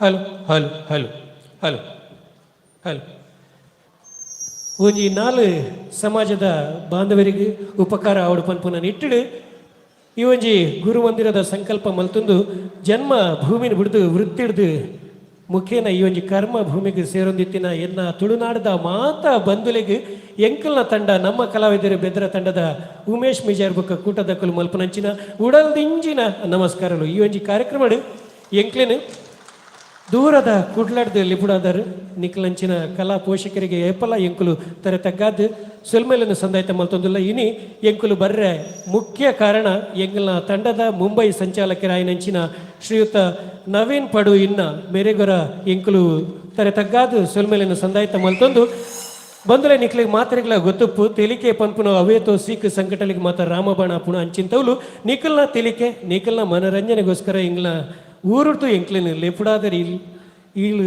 Hello hello hello hello hello. ಒಂಜಿ ನಾಲ್ ಸಮಾಜದ ಬಾಂಧವರಿಗೆ ಉಪಕಾರ ಆವಡು ಪನ್ಪುನ ನಿಟ್ಟಿಡು ಈ ಒಂಜಿ ಗುರುಮಂದಿರದ ಸಂಕಲ್ಪ ಮಲ್ತೊಂದು ಜನ್ಮ ಭೂಮಿನ ಬಿಡ್ದು ವೃತ್ತಿಡ್ದು ಮುಖೇನ ಈ ಒಂಜಿ ಕರ್ಮ ಭೂಮಿಗೆ ಸೇರೊಂದಿತ್ತಿನ ಎನ್ನ ತುಳುನಾಡದ ಮಾತ ಬಂಧುಲೆಗ್ ಎಂಕಲ್ನ ತಂಡ, ನಮ್ಮ ಕಲಾವಿದರು ಬೆದ್ರ ತಂಡದ ಉಮೇಶ್ ಮಿಜಾರ್ ಬೊಕ್ಕ ಕೂಟದಕುಲು ಮಲ್ಪನಂಚಿನ ಉಡಲ್ದಿಂಜಿನ ನಮಸ್ಕಾರಲು. ಈ ಒಂಜಿ ಕಾರ್ಯಕ್ರಮಡ್ ಎಂಕ್ಲೆನ್ ದೂರದ ಕುಡ್ಲಡ್ದು ಲಿಪುಡಾದರ್ ನಿಕ್ಲಂಚಿನ ಕಲಾ ಪೋಷಕರಿಗೆ ಏಪಲ ಎಂಕುಲು ತರೆ ತಗ್ಗಾದ್ ಸೊಲ್ಮೆಲನ್ನು ಸಂದಾಯ್ತ ಮಲ್ತೊಂದುಲ್ಲ. ಇನಿ ಎಂಕುಲು ಬರ್ರೆ ಮುಖ್ಯ ಕಾರಣ ಎಂಕಲ್ನ ತಂಡದ ಮುಂಬೈ ಸಂಚಾಲಕರಾಯಿನಂಚಿನ ಶ್ರೀಯುತ ನವೀನ್ ಪಡು ಇನ್ನ ಮೇರೆಗೊರ ಎಂಕುಲು ತರೆ ತಗ್ಗಾದ್ ಸೊಲ್ಮೆಲನ್ನು ಸಂದಾಯ್ತ ಮಲ್ತೊಂದು. ಬಂದುಲೆ, ನಿಕ್ಲೆಗ್ ಮಾತೆರೆಗ್ಲ ಗೊತ್ತುಪ್ಪು, ತೆಲಿಕೆ ಪನ್ಪುನ ಅವೇತೋ ಸೀಕ್ ಸಂಕಟಲಿಗೆ ಮಾತ ರಾಮಬಾಣ ಪುಣ. ಅಂಚಿಂತವ್ಲು ನಿಕಲ್ನ ತೆಲಿಕೆ, ನಿಕಲ್ನ ಮನರಂಜನೆಗೋಸ್ಕರ ಎಂಗ್ಲ ಊರುಡ್ದು ಎಂಕ್ಲೆನ್ ಲೆಪುಡಾದರ್ ಇಲ್ ಈಳು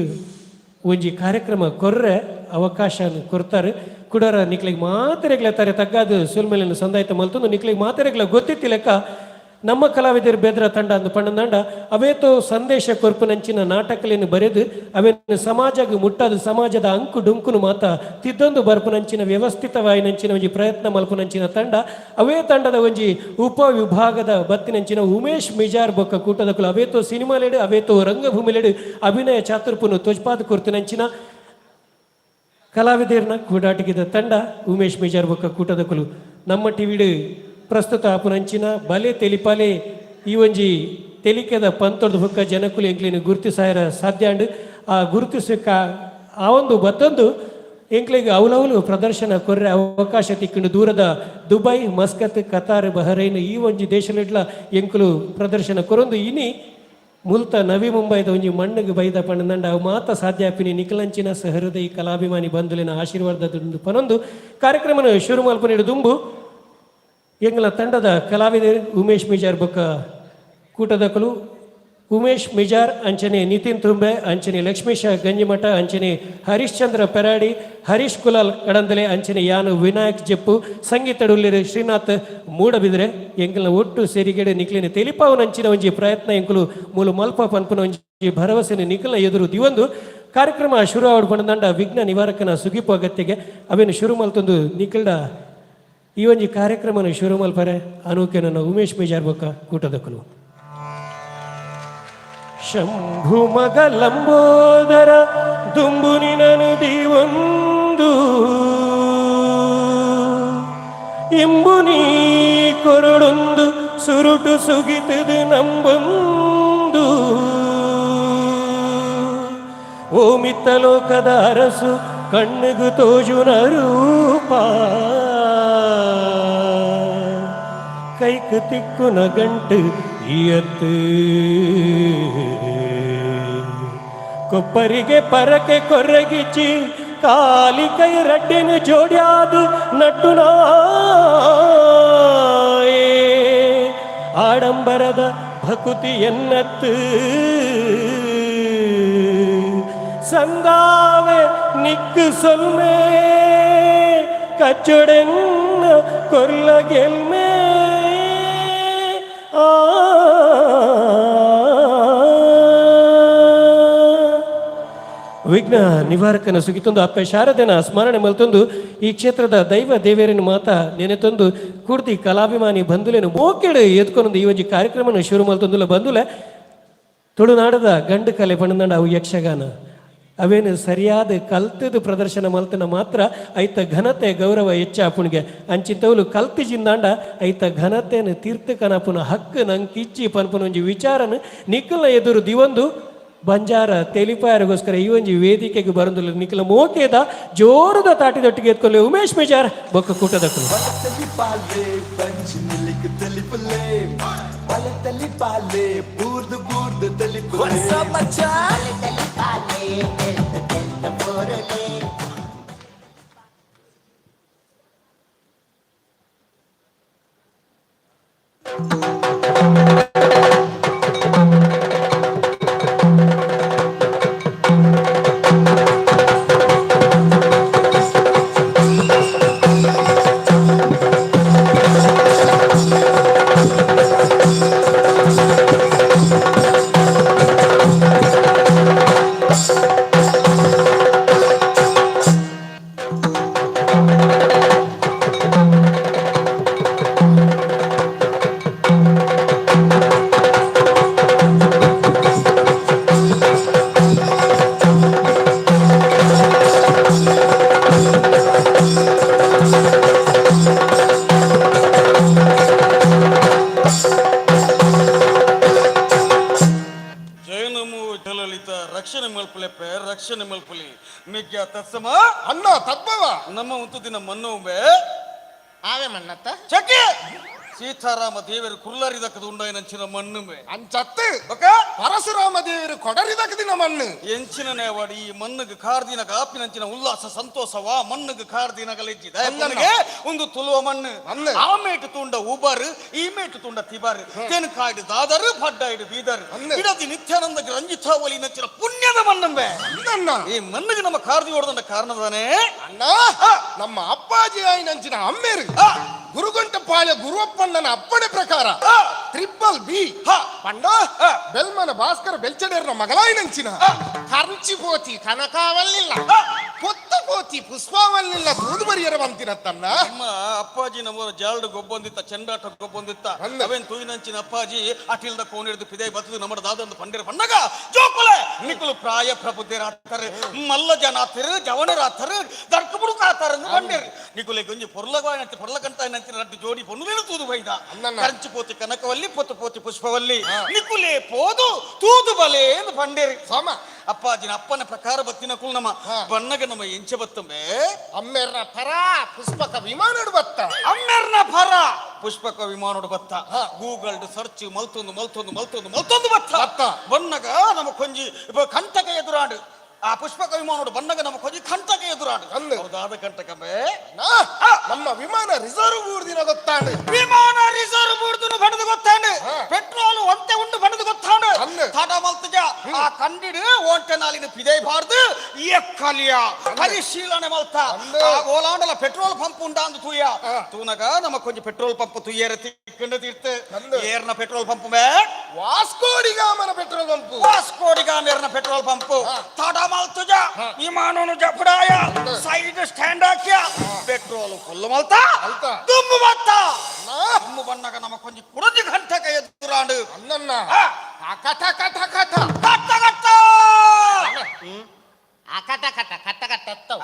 ಒಂಜಿ ಕಾರ್ಯಕ್ರಮ ಕೊರ್ರೆ ಅವಕಾಶ ಕೊರ್ತಾರೆ. ಕುಡರ ನಿಕ್ಲೆಗ್ ಮಾತೆರೆಗ್ಲ ತರೆ ತಗ್ಗಾದು ಸೊಲ್ಮೆಲೆನ್ ಸಂದಾಯ್ತ ಮಲ್ತೊಂದು. ನಿಕ್ಲೆಗ್ ಮಾತೆರೆಗ್ಲ ಗೊತ್ತಿತ್ತಿ ಲೆಕ್ಕ, ನಮ್ಮ ಕಲಾವಿದರು ಬೆದ್ರ ತಂಡ ಅಂದು ಪಂಡಂದಾಂಡ ಅವೇತೋ ಸಂದೇಶ ಕೊರ್ಪುನಂಚಿನ ನಾಟಕಲೇನು ಬರೆದು ಅವೇನು ಸಮಾಜಗ್ ಮುಟ್ಟಾದ ಸಮಾಜದ ಅಂಕು ಡೊಂಕುನು ಮಾತ ತಿದ್ದೊಂದು ಬರ್ಪುನಂಚಿನ ವ್ಯವಸ್ಥಿತವಾಯಿನಂಚಿನ ಒಂಜಿ ಪ್ರಯತ್ನ ಮಲ್ಪುನಂಚಿನ ತಂಡ. ಅವೇ ತಂಡದ ಒಂಜಿ ಉಪ ವಿಭಾಗದ ಬತ್ತಿನಂಚಿನ ಉಮೇಶ್ ಮಿಜಾರ್ ಬೊಕ್ಕ ಕೂಟದಕುಲು ಅವೇತೋ ಸಿನಿಮಾಲೆಡು, ಅವೇತೋ ರಂಗಭೂಮಿಲೆಡು ಅಭಿನಯ ಚಾತುರ್ಪುನು ತೋಜ್ಪಾದ್ ಕೊರ್ತಿನಂಚಿನ ಕಲಾವಿದರ್ನ ಕೂಡಾಟಿಗೆದ ತಂಡ ಉಮೇಶ್ ಮಿಜಾರ್ ಬೊಕ್ಕ ಕೂಟದಕುಲು. ನಮ್ಮ ಟಿವಿಡ್ ಪ್ರಸ್ತುತ ಆಪುನಂಚಿನ ಬಲೆ ತೆಲಿಪಾಲೆ ಈ ಒಂಜಿ ತೆಲಿಕೆದ ಪಂತೊಡ್ದು ಬೊಕ್ಕ ಜನಕುಲು ಎಂಕ್ಲೆನ್ ಗುರುತಿಸಾಯರ ಸಾಧ್ಯ ಅಂಡ್. ಆ ಗುರುತಿಸಕ ಆ ಒಂದು ಬತ್ತೊಂದು ಎಂಕ್ಲೆಗ್ ಅವಲವಲು ಪ್ರದರ್ಶನ ಕೊರ್ರೆ ಅವಕಾಶ ತಿಕ್ಕೊಂಡು ದೂರದ ದುಬೈ, ಮಸ್ಕತ್, ಕತಾರ್, ಬಹರೈನ್ ಈ ಒಂಜಿ ದೇಶಲಿಡ್ಲ ಎಂಕುಲು ಪ್ರದರ್ಶನ ಕೊರೊಂದು ಇನಿ ಮುಲ್ತ ನವಿ ಮುಂಬೈದ ಒಂಜಿ ಮಣ್ಣಿಗೆ ಬೈದ ಪಂಡಂಡ ಅವು ಮಾತ ಸಾಧ್ಯ ಆಪಿನಿ ನಿಕಲಂಚಿನ ಸಹೃದಯಿ ಕಲಾಭಿಮಾನಿ ಬಂಧುಲಿನ ಆಶೀರ್ವಾದದ ಪನೊಂದು ಕಾರ್ಯಕ್ರಮನ ಶುರು ಮಲ್ಪನಿಡು ದುಂಬು ಎಂಗ್ಲ ತಂಡದ ಕಲಾವಿದರು ಉಮೇಶ್ ಮಿಜಾರ್ ಬೊಕ್ಕ ಕೂಟದಕಲು, ಉಮೇಶ್ ಮಿಜಾರ್, ಅಂಚನೆ ನಿತಿನ್ ತುಂಬೆ, ಅಂಚನೆ ಲಕ್ಷ್ಮೀಶ ಗಂಜಿಮಠ, ಅಂಚನೆ ಹರಿಶ್ಚಂದ್ರ ಪೆರಾಡಿ, ಹರೀಶ್ ಕುಲಾಲ್ ಕಡಂದಲೆ, ಅಂಚನೆ ಯಾನು ವಿನಾಯಕ್ ಜೆಪ್ಪು, ಸಂಗೀತಡುಲ್ಲಿರು ಶ್ರೀನಾಥ್ ಮೂಡಬಿದ್ರೆ ಎಂಕಲ್ನ ಒಟ್ಟು ಸೇರಿಗೆಡೆ ನಿಕ್ಲಿನ ತೆಲಿಪಾವನಂಚಿನ ಒಂಜಿ ಪ್ರಯತ್ನ ಎಂಕುಲು ಮೂಲು ಮಲ್ಪ ಪನ್ಪುನ ಒಂಜಿ ಭರವಸೆನ ನಿಖಲ್ನ ಎದುರು ದಿವೊಂದು ಕಾರ್ಯಕ್ರಮ ಶುರು ಆವಡ್ ಪಂಡ ವಿಘ್ನ ನಿವಾರಕನ ಸುಗಿಪು ಅಗತ್ಯಗೆ ಅವೇನು ಶುರು ಮಲ್ತೊಂದು ನಿಖಲ್ಡ ಈ ಒಂಜಿ ಕಾರ್ಯಕ್ರಮನ ಶುರು ಮಲ್ಪರೆ ಅನೂಕೆನ ಉಮೇಶ್ ಮಿಜಾರ್ ಬೊಕ್ಕ ಕೂಟದಕುಲು. ಶಂಭು ಮಗ ಲಂಬೋದರ ದುಂಬು ನಿನನು ದಿವೊಂದು ಇಂಬು ನೀ ಕೊರಡೊಂದು ಸುರುಟು ಸುಗಿತದು ನಂಬೊಂದು. ಓಮಿತ್ತ ಲೋಕದ ಅರಸು ಕಣ್ಣಿಗು ತೋಜುನ ರೂಪ, ಕೈಕು ತಿಕ್ಕುನ ಗಂಟು ಇಯತ್ತು. ಕೊಪ್ಪರಿಗೆ ಪರಕೆ ಕೊರಗಿಚಿ ಕಾಲಿ ಕೈ ರಡ್ಡೆನು ಜೋಡ್ಯಾದು ನಟ್ಟುನಾಯೇ. ಆಡಂಬರದ ಭಕುತಿ ಎನ್ನತ್ತು ಸಂದಾವೆ ನಿಕ್ಕು ಸೊಲ್ಮೆ ಕಚ್ಚೊಡೆನ್ನ ಕೊರ್ಲ ಗೆಲ್ಮೆ. ಆ ವಿಘ್ನ ನಿವಾರಕನ ಸುಗಿತೊಂದು, ಅಪ್ಪೆ ಶಾರದೆನ ಸ್ಮರಣೆ ಮಲ್ತೊಂದು, ಈ ಕ್ಷೇತ್ರದ ದೈವ ದೇವೇರನ ಮಾತ ನೆನೆತೊಂದು, ಕುರ್ದಿ ಕಲಾಭಿಮಾನಿ ಬಂಧುಲೇನು ಮೋಕೆಡು ಎದ್ಕೊನೊಂದು ಈ ಒಂಜಿ ಕಾರ್ಯಕ್ರಮನ ಶುರು ಮಲ್ತೊಂದುಲ್ಲ. ಬಂಧುಲೆ, ತುಳುನಾಡದ ಗಂಡು ಕಲೆ ಪಂಡಂಡ ಅವು ಯಕ್ಷಗಾನ. ಅವೇನು ಸರಿಯಾದ ಕಲ್ತದ ಪ್ರದರ್ಶನ ಮಲ್ತನ ಮಾತ್ರ ಐತ ಘನತೆ ಗೌರವ ಹೆಚ್ಚಾಪುಣಿಗೆ. ಅಂಚಿಂತವ್ಲು ಕಲ್ತಿ ಜಿಂದಾಂಡ ಐತ ಘನತೆನ ತೀರ್ಥ ಕನಪುನ ಹಕ್ಕು ನಂಗೆ ಕಿಚ್ಚಿ ಪನ್ಪುನ ಒಂಜಿ ವಿಚಾರನ ನಿಕ್ಕಲ್ನ ಎದುರು ದಿವೊಂದು ಬಂಜಾರ ತೆಲಿಪಾಯರಿಗೋಸ್ಕರ ಈ ಒಂಜಿ ವೇದಿಕೆಗೆ ಬರಂದುಲ್ಲ. ನಿಕ್ಕಲ ಮೋಕೆದ ಜೋರದ ತಾಟಿದೊಟ್ಟಿಗೆ ಎತ್ಕೊಳ್ಳಿ ಉಮೇಶ್ ಮಿಜಾರ್ ಬೊಕ್ಕ ಕೂಟದಕ್ಕಲು. ತೆಲಿಪಾಲೆ ಪಂಚಿನಿಲಿಕ್ ತೆಲಿಪುಲೆ ಬಲ ತೆಲಿಪಾಲೆ ಬೂರ್ದು ಬೂರ್ದು ತೆಲಿಪುಲೆ. ತೆಲಿಪಾಲೆ ತೆಲ್ತ ತೆಲ್ತ ಪೋರಲೆ. ರಕ್ಷಣೆ ಮಲ್ಪುಲೆಪ್ಪೆ, ರಕ್ಷಣೆ ಮಲ್ಪುಲಿ. ಮಿಗ್ಗ ತತ್ಸಮ. ಅಣ್ಣ, ತದ್ಭವ. ನಮ್ಮ ಉಂತು ದಿನ ಮಣ್ಣು. ಆವೆ ಮಣ್ಣತ್ತ. ಚಕ್ಕೆ ಸೀತಾರಾಮ ದೇವರು ಕುರ್ಲಾರಿದಕ್ಕದ ಉಂಡಾಯಿನಂಚಿನ ಮಣ್ಣುಮೆ. ಅಂಚತ್ತು. ಬೊಕ ಪರಶುರಾಮ ದೇವರು ಕೊಡರಿದಕದಿನ ಮಣ್ಣು. ಎಂಚಿನ ನೇವಾಡಿ ಈ ಮಣ್ಣುಗ್ ಕಾರ್ದಿನ ಕಾಪಿನಂಚಿನ ಉಲ್ಲಾಸ ಸಂತೋಷ ವಾ ಮಣ್ಣುಗ್ ಕಾರ್ದಿನ ಗಲೆಜ್ಜಿ. ಅಲ್ಲಣ್ಣ. ಒಂದು ತುಳುವ ಮಣ್ಣು. ಮಣ್ಣು. ಆ ಮೇಟು ತುಂಡ ಉಬರ್, ಈ ಮೇಟು ತುಂಡ ತಿಬರ್, ತೆನ್ಕಾಯ್ಡು ದಾದರ್, ಪಡ್ಡಾಯ್ಡು ಬೀದರ್. ಅಲ್ಲ. ಇಡದಿ ನಿತ್ಯಾನಂದ ರಂಜಿತಾವಲಿ ನಂಚಿನ ಪುಣ್ಯದ ಮಣ್ಣಂಬೆ. ಅಣ್ಣ. ಈ ಮಣ್ಣಿಗೆ ನಮ್ಮ ಕಾರ್ದಿ ಹೊಡೆದಂಡ ಕಾರಣದಾನೆ. ಅಣ್ಣ, ನಮ್ಮ ಅಪ್ಪಾಜಿ ಆಯಿನಂಚಿನ ಅಮ್ಮೇರು ಗುರುಗಂಟಪಾಳ್ಯ ಗುರುವಪ್ಪಣ್ಣನ ಅಪ್ಪಣೆ ಪ್ರಕಾರ ಟ್ರಿಪಲ್ ಬಿ ಪಂಡ ಬೆಲ್ಮನ ಭಾಸ್ಕರ ಬೆಲ್ಚಡೇರ್ನ ಮಗಳಾಯಿನಂಚಿನ ಕರ್ಚಿ ಪೋತಿ ಕನಕಾವಲ್ಲಿಲ್ಲ, ಪೊತ್ತು ಪೋತಿ ಪುಷ್ಪಾವಲ್ಲಿಲ್ಲ, ತೂದು ಬರಿಯರ ಬಂತಿನ ತನ್ನ. ನಮ್ಮ ಅಪ್ಪಾಜಿ ನಮ್ಮ ಜಾಲ್ಡ್ ಗೊಬ್ಬೊಂದಿತ್ತ, ಚೆಂಡಾಟ ಗೊಬ್ಬೊಂದಿತ್ತ. ಅಲ್ಲ. ಅವೇನ್ ತೂಯಿನಂಚಿನ ಅಪ್ಪಾಜಿ ಅಟಿಲ್ದ ಕೋಣಿಡ್ದು ಪಿದೆ ಬತ್ತದು ನಮ್ಮ ದಾದಂದು ಪಂಡಿರ ಪಂಡಗ, ಜೋಕುಲೆ ನಿಕುಲು ಪ್ರಾಯ ಪ್ರಬುದ್ಧಿರಾತಾರೆ, ಮಲ್ಲ ಜನ ಆತರು, ಜವನರಾತರು, ದರ್ಕ ಬುಡುಕ ಆತಾರ ಪಂಡಿರ್. ನಿಕುಲೆ ಗೊಂಜಿ ಪೊರ್ಲಗಾಯನಂತೆ ಪೊರ್ಲಕಂತ ರಡ್ಡು ಜೋಡಿ ಪೊನ್ನುಲೇನು ತೂದು ಬೈದ. ಅಲ್ಲಣ್ಣ. ಕಂಚು ಪೋತಿ ಕನಕವಲ್ಲಿ, ಪೊತ್ತು ಪೋತಿ ಪುಷ್ಪವಲ್ಲಿ, ನಿಕುಲೆ ಪೋದು ತೂದು ಬಲೆ ಎಂದು ಪಂಡಿರ್. ಸಮ. ಅಪ್ಪಾಜಿನ ಅಪ್ಪನ ಪ್ರಕಾರ ಬತ್ತಿನ ಕುಲ್ ನಮ್ಮ ಬಣ್ಣಗ ನಮ್ಮ ಎಂಚ ಬತ್ತಂಬೆ. ಅಮ್ಮೇರ್ನ ಪರ ಪುಷ್ಪಕ ವಿಮಾನಡು ಬತ್ತ. ಅಮ್ಮೆರ್ನ ಪರ ಪುಷ್ಪಕ ವಿಮಾನೋಡು ಬತ್ತ. ಗೂಗಲ್ ಸರ್ಚ್ ಮಲ್ತೊಂದು ಮಲ್ತೊಂದು ಮಲ್ತೊಂದು ಮಲ್ತೊಂದು ಬತ್ತ. ಬತ್ತ. ಬನ್ನಗ ನಮ್ಮ ಕೊಂಜಿ ಇಪ್ಪ ಕಂಟಕ ಎದುರಾಡು. ಆ ಪುಷ್ಪಕ ವಿಮಾನೋಡು ಬನ್ನಗ ನಮ್ಮ ಕೊಂಜಿ ಕಂಟಕ ಎದುರಾಡು. ಅಂದು. ಹೌದಾದ ಕಂಟಕಂಬೆ. ನಾ, ನಮ್ಮ ವಿಮಾನ ರಿಸರ್ವ್ ಊರ್ದಿನ ಗೊತ್ತಾಂಡು. ವಿಮಾನ ರಿಸರ್ವ್ ಬೂರ್ದುನು ಬಡದು ಗೊತ್ತಾಂಡು. ಪೆಟ್ರೋಲ್ ಒಂತೆ ಉಂಡು ಬಡದು ಗೊತ್ತಾಂಡು. ಅಂದು. ತಡ ಮಲ್ತಜ ಆ ಕಂಡಿಡು ಓಂಟೆ ನಾಲಿನ ಪಿದೈ ಬಾರ್ದು ಎಕ್ಕಲಿಯ ಪರಿಶೀಲನೆ ಮಲ್ತ. ಅಂದು. ಆ ಓಲಾಂಡಲ ಪೆಟ್ರೋಲ್ ಪಂಪ್ ಉಂಡಾ ಅಂದು ತೂಯ. ತೂನಗ ನಮ್ಮ ಕೊಂಚ ಪೆಟ್ರೋಲ್ ಪಂಪ್ ತುಯ್ಯರ ತಿಕ್ಕಂಡು ತೀರ್ತು. ಅಂದು. ಏರ್ನ ಪೆಟ್ರೋಲ್ ಪಂಪ್ ಮೇ? ವಾಸ್ಕೋಡಿಗಾಮನ ಪೆಟ್ರೋಲ್ ಪಂಪ್. ವಾಸ್ಕೋಡಿಗಾಮೇರ್ನ ಪೆಟ್ರೋಲ್ ಪಂಪ್. ತಡ ಮಲ್ತುಜ, ವಿಮಾನನು ಜಪಡಾಯ, ಸೈಡ್ ಸ್ಟ್ಯಾಂಡ್ ಹಾಕ್ಯ, ಪೆಟ್ರೋಲ್ ಫುಲ್ ಮಲ್ತ. ಮಲ್ತ. ದುಮ್ಮು ಬತ್ತ. ನಾ, ದುಮ್ಮು ಬಣ್ಣಗ ನಮ್ಮ ಕೊಂಚ ಕುಡಜಿ ಘಂಟಕ ಎದುರಾಂಡು. ಅನ್ನನ್ನ ಕಥ ಕಥ ಕಥ. ಕಟ್ಟ ಕಟ್ಟ. ಆ ಕಟ ಕಟ ಕಟ್ಟ ಕಟ್ಟ ಎತ್ತವು.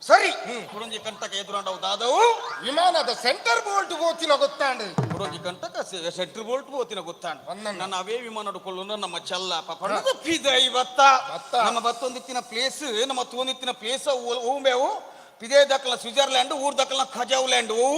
ಸರಿ, ಕುಡಂಜಿ ಕಂಟಕ ಎದುರಾಂಡವು ದಾದವು? ವಿಮಾನದ ಸೆಂಟರ್ ಬೋಲ್ಟ್ ಗೋತಿನ ಗೊತ್ತಾಂಡು. ಕುಡಂಜಿ ಕಂಟಕ ಸೆಂಟ್ರ್ ಬೋಲ್ಟ್ ಬೋತಿನ ಗೊತ್ತಾಂಡು. ಒಂದನ್ನ. ನನ್ನ ಅವೇ ವಿಮಾನ ಕೊಳ್ಳುನ ನಮ್ಮ ಚಲ್ಲ ಪಪಣದ ಪಿದೈ ಬತ್ತ. ಬತ್ತ. ನಮ್ಮ ಬತ್ತೊಂದಿತ್ತಿನ ಪ್ಲೇಸ್, ನಮ್ಮ ತೂಂದಿತ್ತಿನ ಪ್ಲೇಸ್ ಓಂಬೇವು. ಪಿದೇ ದಕ್ಕಲ ಸ್ವಿಟ್ಜರ್ಲ್ಯಾಂಡ್, ಊರ್ ದಕ್ಕಲ ಖಜಾವ್ ಲ್ಯಾಂಡ್ ಓ.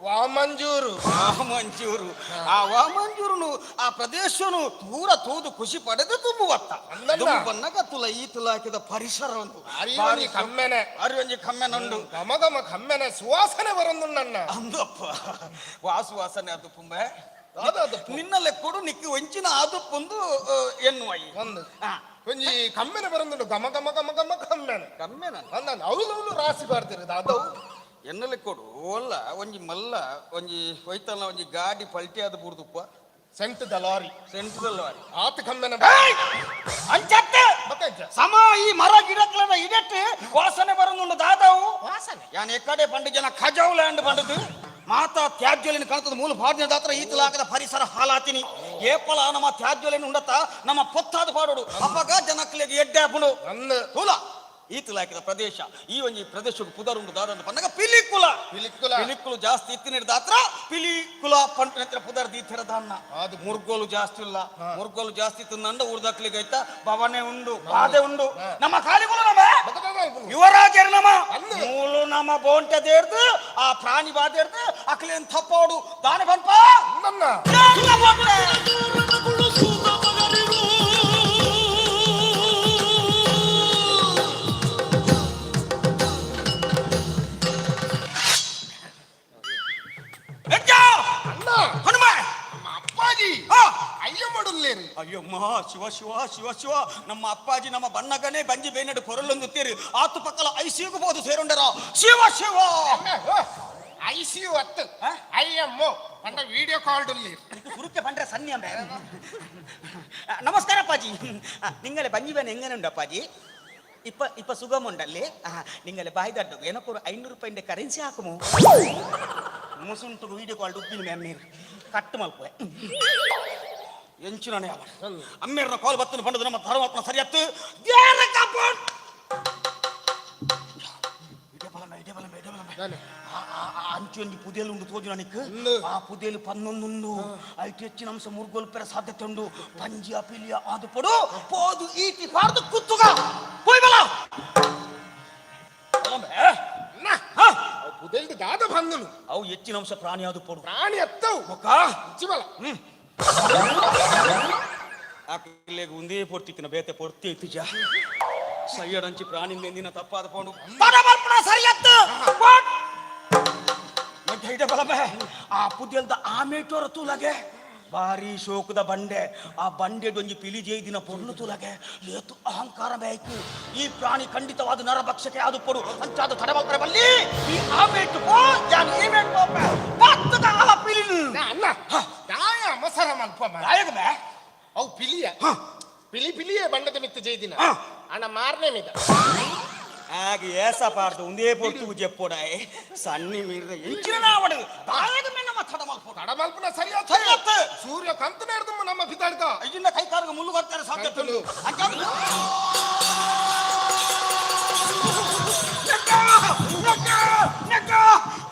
ವಾಮಂಜೂರು. ವಾಮಂಜೂರು. ಆ ವಾಮಂಜೂರುನು ಆ ಪ್ರದೇಶನು ದೂರ ತೂದು ಖುಷಿ ಪಡೆದು ತುಂಬು ಬತ್ತ. ಅಲ್ಲಲ್ಲ. ತುಂಬು ಬನ್ನಗ ತುಲ ಈ ತುಲ ಹಾಕಿದ ಪರಿಸರ ಒಂದು ಭಾರಿ ಒಂಜಿ ಕಮ್ಮೆನೆ. ಭಾರಿ ಒಂಜಿ ಕಮ್ಮೆನಂಡು. ಘಮ ಘಮ ಕಮ್ಮೆನೆ ಸುವಾಸನೆ ಬರೊಂದುಂಡಣ್ಣ. ಅಂದಪ್ಪ, ವಾಸು ವಾಸನೆ ಅದು ಪುಂಬೆ. ದಾದಾದಪ್ಪ? ನಿನ್ನ ಲೆಕ್ಕೊಡು ನಿಕ್ಕು ಒಂಚಿನ ಆದುಪ್ಪೊಂದು ಎನ್ನುವೈ. ಒಂದು ಒಂಜಿ ಕಮ್ಮೆನೆ ಬರೊಂದುಂಡು, ಘಮ ಘಮ ಘಮ ಘಮ ಕಮ್ಮೆನೆ. ಕಮ್ಮೆನ. ಅಂದ ಅವ್ಲು ಅವ್ಲು ರಾಸಿ ಬಾರ್ದಿರು ದಾದವು. ಎನ್ನ ಲೆಕ್ಕೊಡು ಓಲ್ಲ ಒಂಜಿ ಮಲ್ಲ ಒಂಜಿ ಒಯ್ತಲ್ಲ ಒಂಜಿ ಗಾಡಿ ಪಲ್ಟಿ ಆದ ಬೂರ್ದುಪ್ಪ. Sent the lorry. Central lorry. ಆತ ಕಮ್ಮೆನೆ. ಅಂಚತ್ತೆ. ಬತ್ತಂಚ. ಸಮ ಈ ಮರ ಗಿಡಕ್ಲನ ಇಡೆಟ್ ವಾಸನೆ ಬರೊಂದುಂಡು ದಾದಾವು? ವಾಸನೆ. ಯಾನ್ ಎಕ್ಕಡೆ ಪಂಡು ಜನ ಖಜಾವ್ ಲ್ಯಾಂಡ್ ಪಂಡದು ಮಾತಾ ತ್ಯಾಜ್ಯಲಿನ ಕಣತದ ಮೂಲ ಭಾರತೀಯ ದಾತ್ರ ಈತಲಾಗದ ಪರಿಸರ ಹಾಲಾತಿನಿ. ಏಪಲ ನಮ್ಮ ತ್ಯಾಜ್ಯಲಿನ ಉಂಡತ ನಮ್ಮ ಪೊತ್ತಾದ ಪಾಡೋಡು. ಅಪಗ ಜನಕ್ಲೆಗ್ ಎಡ್ಡೆ ಆಪುಂಡು. ಅಂದ್. ತುಲ ಈತಲಾಕಿದ ಪ್ರದೇಶ ಈ ಒಂಜಿ ಪ್ರದೇಶಕ್ಕೆ ಪುದರುಂಡು ದಾದಂದು ಪನ್ನಗ ಪಿಲಿಕುಲ. ಪಿಲಿಕುಲ. ಪಿಲಿಕುಲು ಜಾಸ್ತಿ ಇತ್ತಿನ ದಾತ್ರ ಪಿಲಿಕುಲ ಪಂಟನ ಪುದರ್ ದೀಥರ ದಾನ್ನ. ಅದು. ಮುರ್ಗೋಲು ಜಾಸ್ತಿ ಇಲ್ಲ. ಮುರ್ಗೋಲು ಜಾಸ್ತಿ ತಿನ್ನಂಡ ಊರ್ದಕ್ಲಿಗೆ ಐತ ಭವನೆ ಉಂಡು, ಬಾಧೆ ಉಂಡು. ನಮ್ಮ ಕಾಲಿಗುಲು ನಮ್ಮ ಯುವರಾಜರು ನಮ್ಮ ಅಂದು. ಮೂಲು ನಮ್ಮ ಬೋಂಟೆ ದೇರ್ದು ಆ ಪ್ರಾಣಿ ಬಾದೇರ್ದು ಅಕ್ಲೇನ್ ತಪ್ಪೋಡು ದಾನ ಪನ್ಪ. ನನ್ನ. ಅಣ್ಣ. ಹನುಮ. ನಮ್ಮ ಅಪ್ಪಾಜಿ ಅಯ್ಯ ಮಾಡುಲ್ಲೇರಿ. ಅಯ್ಯಮ್ಮ, ಶಿವ ಶಿವ ಶಿವ ಶಿವ. ನಮ್ಮ ಅಪ್ಪಾಜಿ ನಮ್ಮ ಬಣ್ಣಗನೇ ಬಂಜಿ ಬೇನಡು ಕೊರಲೊಂದು ತೇರು ಆತು ಪಕ್ಕಲ ಐಸಿಯುಗೂ ಬೋದು ಸೇರುಂಡರ. Shiva Shiva. I C you ಅತ್ತು, I M O ಪಂಡ ವಿಡಿಯೋ ಕಾಲ್ ಡುಲ್ಲಿ. കുറുക്കെ പണ്ട സന്നി അമ്മ. നമസ്കാരം അപ്പാജി. നിങ്ങളെ ബഞ്ഞിവേന എങ്ങനെയുണ്ട് അപ്പാജി? ഇപ്പൊ ഇപ്പൊ സുഖമുണ്ടല്ലേ? നിങ്ങളെ ബായ് തട്ടു എനക്കൊരു 500 ರೂಪಾಯಿಂದ ಕರೆನ್ಸಿ ಹಾಕುಮು. ಮುಸುಂಟು ವಿಡಿಯೋ ಕಾಲ್ ಉಪ್ಪಿನ ಮ್ಯಾಮ್ ನೀರು ಕಟ್ಟು ಮಲ್ಪುವೆ ಎಂಚಿನ ಅಮ್ಮೇರ್ನ ಕಾಲ್ ಬತ್ತನ ಪಂಡದು ನಮ್ಮ ಧರ್ಮಾತ್ಮ ಸರಿಯತ್ತು. ಅಂಚಿ ಒಂಜಿ ಪುದೆಲು ಉಂಡು ತೋಜು ನನಕ್. ಆ ಪುದೆಲು ಪನ್ನೊಂದುಂಡು. ಐಟ್ ಹೆಚ್ಚಿನ ಅಂಶ ಮುರ್ಗೊಲ್ಪೆರ ಸಾಧ್ಯತೆ ಉಂಡು. ಪಂಜಿ ಅಪಿಲಿಯ ಆದು ಪೊಡು ಪೋದು ಈತಿ ಪಾರ್ದು ಕುತ್ತುಗ ಪೋಯ್ ಬಲ. ಪುದೆಲ್ದು ದಾದ ಬಂದನು. ಅವು ಹೆಚ್ಚಿನ ಅಂಶ ಪ್ರಾಣಿ ಆದು ಪೊಡು. ಪ್ರಾಣಿ ಅತ್ತವು. ಬೊಕ್ಕ ಅಂಚಿ ಬಲ. ಆಕಿಲೆಗ್ ಒಂದೇ ಪೊರ್ತಿತ್ತಿನ ಬೇತೆ ಪೊರ್ತಿ ಇತ್ತಿಜ. ಸಯ್ಯಡಂಚಿ ಪ್ರಾಣಿ ನೆಂದಿನ ತಪ್ಪಾದ ಪೋಂಡು ಸರಿಯತ್ತು ಮಧ್ಯೆ ಬಲಬೆ. ಆ ಪುದೆಲ್ದ ಆಮೇಟೋರ ತೂಲಗೆ ಬಾರಿ ಶೋಕದ ಬಂಡೆ. ಆ ಬಂಡೆಡೊಂಜಿ ಪಿಲಿ ಜೈದಿನ ಪೊರ್ಲು ತೂಲಗೆ ಲೇತು ಅಹಂಕಾರ ಬೇಕು. ಈ ಪ್ರಾಣಿ ಖಂಡಿತವಾದ ನರಭಕ್ಷಕೆ ಆದು ಪೊಡು. ಅಂಚಾದ ತಡಮಲ್ಪರೆ ಬಲ್ಲಿ. ಈ ಆಮೇಟು ಪೋ ಜಾನು ಈ ಮೇಟ್ ಪೋಪೆ ಪತ್ತದ ಆ ಪಿಲಿನು. ಅಣ್ಣ, ದಾಯ ಅವಸರ ಮಲ್ಪ. ದಾಯಗ ಬೇ? ಅವು ಪಿಲಿಯ ಪಿಲಿ ಪಿಲಿಯೇ ಬಂಡದ ಮಿತ್ತು ಜೈದಿನ ಅಣ್ಣ ಮಾರನೇ ಮಿದ. ಆಗ ಏಸ ಪಾರ್ದು ಒಂದೇ ಪೊರ್ತು ಜೆಪ್ಪೋಡಾಯ್ ಸಣ್ಣಿ ಮೀರ್ದ ಎಂಚಿನ ನಾವಡು ದಾಯಗ ಮೇ ನಮ್ಮ ತಡಮಲ್ಪು. ತಡಮಲ್ಪನ ಸರಿಯಾದ ಸರಿಯತ್ತು. ಸೂರ್ಯ ಕಂತ ನೇರ್ದು ನಮ್ಮ ಪಿತಾಡ್ದ. ಅಯ್ಯನ್ನ ಕೈ ಕಾಲಿಗೆ ಮುಳ್ಳು ಬರ್ತಾರೆ ಸಾಧ್ಯತೆ ಉಂಟು. ಅಂಚಾದ ನೆಕ್ಕ, ನೆಕ್ಕ, ನೆಕ್ಕ,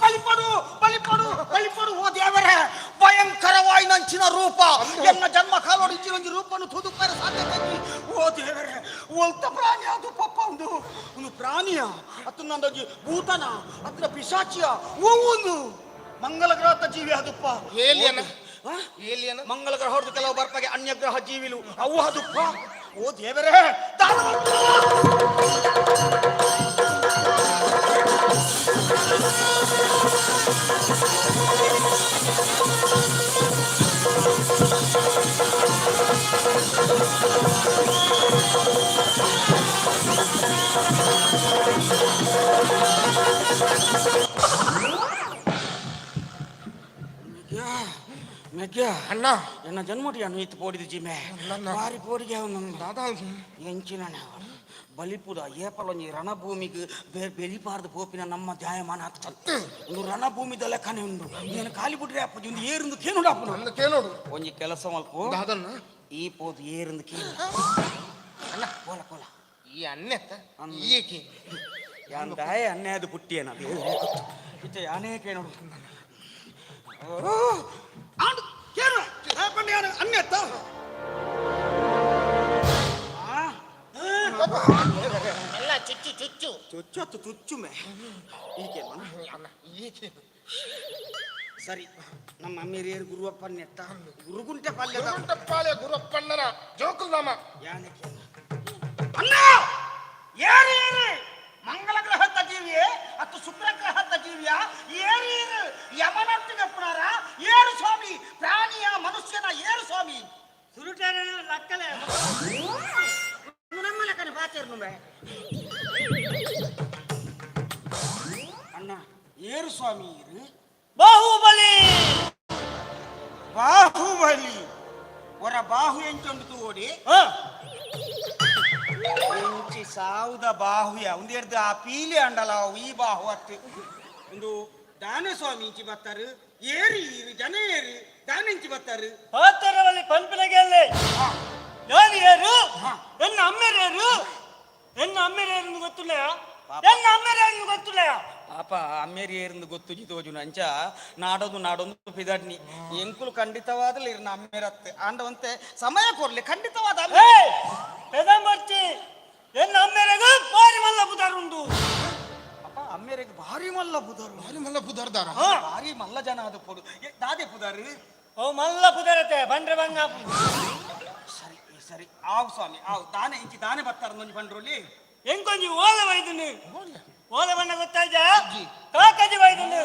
ಬಲಿಪಡು ಬಲಿಪಡು ಬಲಿಪಡು. ಓ ದೇವರೇ, ಭಯಂಕರವಾಯಿನಂಚಿನ ರೂಪ. ಎನ್ನ ಜನ್ಮ ಕಾಲೋಡು ಇಂಚಿನ ಒಂಜಿ ರೂಪನು ತುದುಪರ ಸಾಧ್ಯತೆ ಇಜ್ಜಿ. ಓ ದೇವರೇ, ಒಲ್ತ ಪ್ರಾಣಿ ಅದು ಪಪ್ಪ ಉಂದು. ಒಂದು ಪ್ರಾಣಿಯ ಅತ್ತು ನಂದೊಂಜಿ ಭೂತನ ಅತ್ತಿನ ಪಿಶಾಚಿಯ ಓ ಒಂದು ಮಂಗಲ ಗ್ರಹದ ಜೀವಿ ಅದಪ್ಪ. ಏಲಿಯನ? ಆ? ಏಲಿಯನ? ಮಂಗಲ ಗ್ರಹ ಹೊಡೆದು ಕೆಲವು ಬರ್ಪಾಗೆ ಅನ್ಯಗ್ರಹ ಜೀವಿಲು ಅವು ಅದಪ್ಪ. ಓ ದೇವರೇ, ದಾನ ಮೆಗ್ಯ. ಅಣ್ಣ. ಎನ್ನ ಜನ್ಮಟಿ ಅನ್ನು ಇತ್ತು ಪೋಡಿದ ಜಿಮೆ. ಬಾರಿ ಪೋಡಿಗೆ ಅವನು. ದಾದಾ. ಎಂಚಿನ ಬಲಿಪುದ ಏಪಲೊಂಜಿ ರಣಭೂಮಿಗೆ ಬೇರೆ ಬೆಲಿಪಾರ್ದು ಪೋಪಿನ ನಮ್ಮ ಜಾಯಮಾನ ಆಗ್ತದೆ. ಒಂದು ರಣಭೂಮಿದ ಲೆಕ್ಕನೆ ಉಂಡು. ನೀನು ಖಾಲಿ ಬಿಡ್ರೆ ಅಪ್ಪ ಒಂದು ಏರಿಂದು ಕೇನುಡ ಅಪ್ಪನು. ಅಂದ ಕೇಳೋಡು. ಒಂಜಿ ಕೆಲಸ ಮಲ್ಪು. ದಾದನ್ನ. ಈ ಪೋದು ಏರಿಂದು ಕೇನು. ಅಣ್ಣ. ಕೋಲ ಕೋಲ. ಈ ಅನ್ನೆತ್ತ ಏಕೆ? ಯಾಂದಾಯ ಅನ್ಯಾಯದ ಪುಟ್ಟಿಯೇನ ಇತ್ತೆ ಯಾನೇ ಕೇನೋಡು. ಆಂಡ್ ಕೇನು ಪಂಡ್ಯಾನ ಅನ್ಯತ್ತ. ಎಲ್ಲ ಚುಚ್ಚು ಚುಚ್ಚು. ಚುಚ್ಚತ್ತು ಚುಚ್ಚು ಮೇ ಈಕೆ. ಅಣ್ಣ, ಏಕೆ? ಸರಿ, ನಮ್ಮ ಅಮ್ಮೇರಿಯರು ಗುರುವಪ್ಪನ್ನೆತ್ತ ಗುರುಗುಂಟೆ ಪಲ್ಯದ ಗುರುಗುಂಟಪ್ಪಾಳೆ ಗುರುಪ್ಪಣ್ಣನ ಜೋಕುಲ್ ನಾಮ. ಯಾನೆ ಅಣ್ಣ ಏರು ಏರು ಮಂಗಲ ಗ್ರಹದ ಜೀವಿಯೇ ಅತ್ತು ಶುಕ್ರ ಗ್ರಹದ ಜೀವಿಯ ಏರು ಏರು ಯಮನೊಟ್ಟಿಗೆ ಪುನರ ಏರು ಸ್ವಾಮಿ ಪ್ರಾಣಿಯ ಮನುಷ್ಯನ ಏರು ಸ್ವಾಮಿ. ಲಕ್ಕಲೆ. ನಮ್ಮ ಲೆಕ್ಕನೆ ಪಾತೇರ್ನು ಅಣ್ಣ. ಏರು ಸ್ವಾಮಿ ಏರು. ಬಾಹುಬಲಿ. ಬಾಹುಬಲಿ ಹೊರ ಬಾಹು ಎಂಚೊಂಡು ತೋಡಿ. ಎಂಚಿ ಸಾವುದ ಬಾಹುಯ ಒಂದೆರ್ದು ಆ ಪೀಲಿ ಅಂಡಲ ಈ ಬಾಹು ಅತ್ತು ಒಂದು ದಾನ ಸ್ವಾಮಿ ಇಂಚಿ ಬತ್ತಾರು ಏರಿ ಈರು ಜನ ಏರಿ ದಾನ ಇಂಚಿ ಬತ್ತಾರು. ಪಾತ್ರವಲ್ಲಿ ಪಂಪಿನಗೆಲ್ಲೆ ಯಾರು ಯಾರು? ಎನ್ನ ಅಮ್ಮೆರೇರು? ಎನ್ನ ಅಮ್ಮೆರೇರು ಗೊತ್ತಿಲ್ಲ? ಎನ್ನ ಅಮ್ಮೆರೇರು ಗೊತ್ತಿಲ್ಲ? ಪಾಪ ಅಮ್ಮೇರಿ ಏರಿಂದು ಗೊತ್ತು ಜಿತೋಜುನ ಅಂಚ ನಾಡೋದು ನಾಡೊಂದು ಪಿದಾಡ್ನಿ ಎಂಕುಲು ಖಂಡಿತವಾದಲು ಇರ್ನ ಅಮ್ಮೇರತ್ತೆ ಆಂಡವಂತೆ ಸಮಯ ಕೊರ್ಲಿ ಖಂಡಿತವಾದ ಏಯ್ ಪೆದಂಬರ್ಚಿ, ಎನ್ನ ಅಮ್ಮೆರೆಗು ಬಾರಿ ಮಲ್ಲ ಬುದಾರುಂಡು. ಅಪ್ಪ ಅಮ್ಮೇರಿಗೆ ಭಾರಿ ಮಲ್ಲ ಬುದಾರು. ಭಾರಿ ಮಲ್ಲ ಬುದಾರ್ದಾರ. ಭಾರಿ ಮಲ್ಲ ಜನ ಅದು ಪೊಡು ದಾದೆ ಪುದಾರು. ಓ ಮಲ್ಲ ಪುದರತೆ ಬಂದ್ರೆ ಬಂಗ. ಸರಿ ಸರಿ, ಆವು ಸ್ವಾಮಿ ಆವು. ದಾನೆ ಇಂಚಿ ದಾನೆ ಬತ್ತಾರ ಒಂಜಿ ಬಂಡ್ರೊಲಿ. ಎಂಕೊಂಜಿ ಓಲ ವೈದುನು. ಓಲ ಬಣ್ಣ ಗೊತ್ತಾಯ್ತ? ಕಾಕಜಿ ವೈದುನು.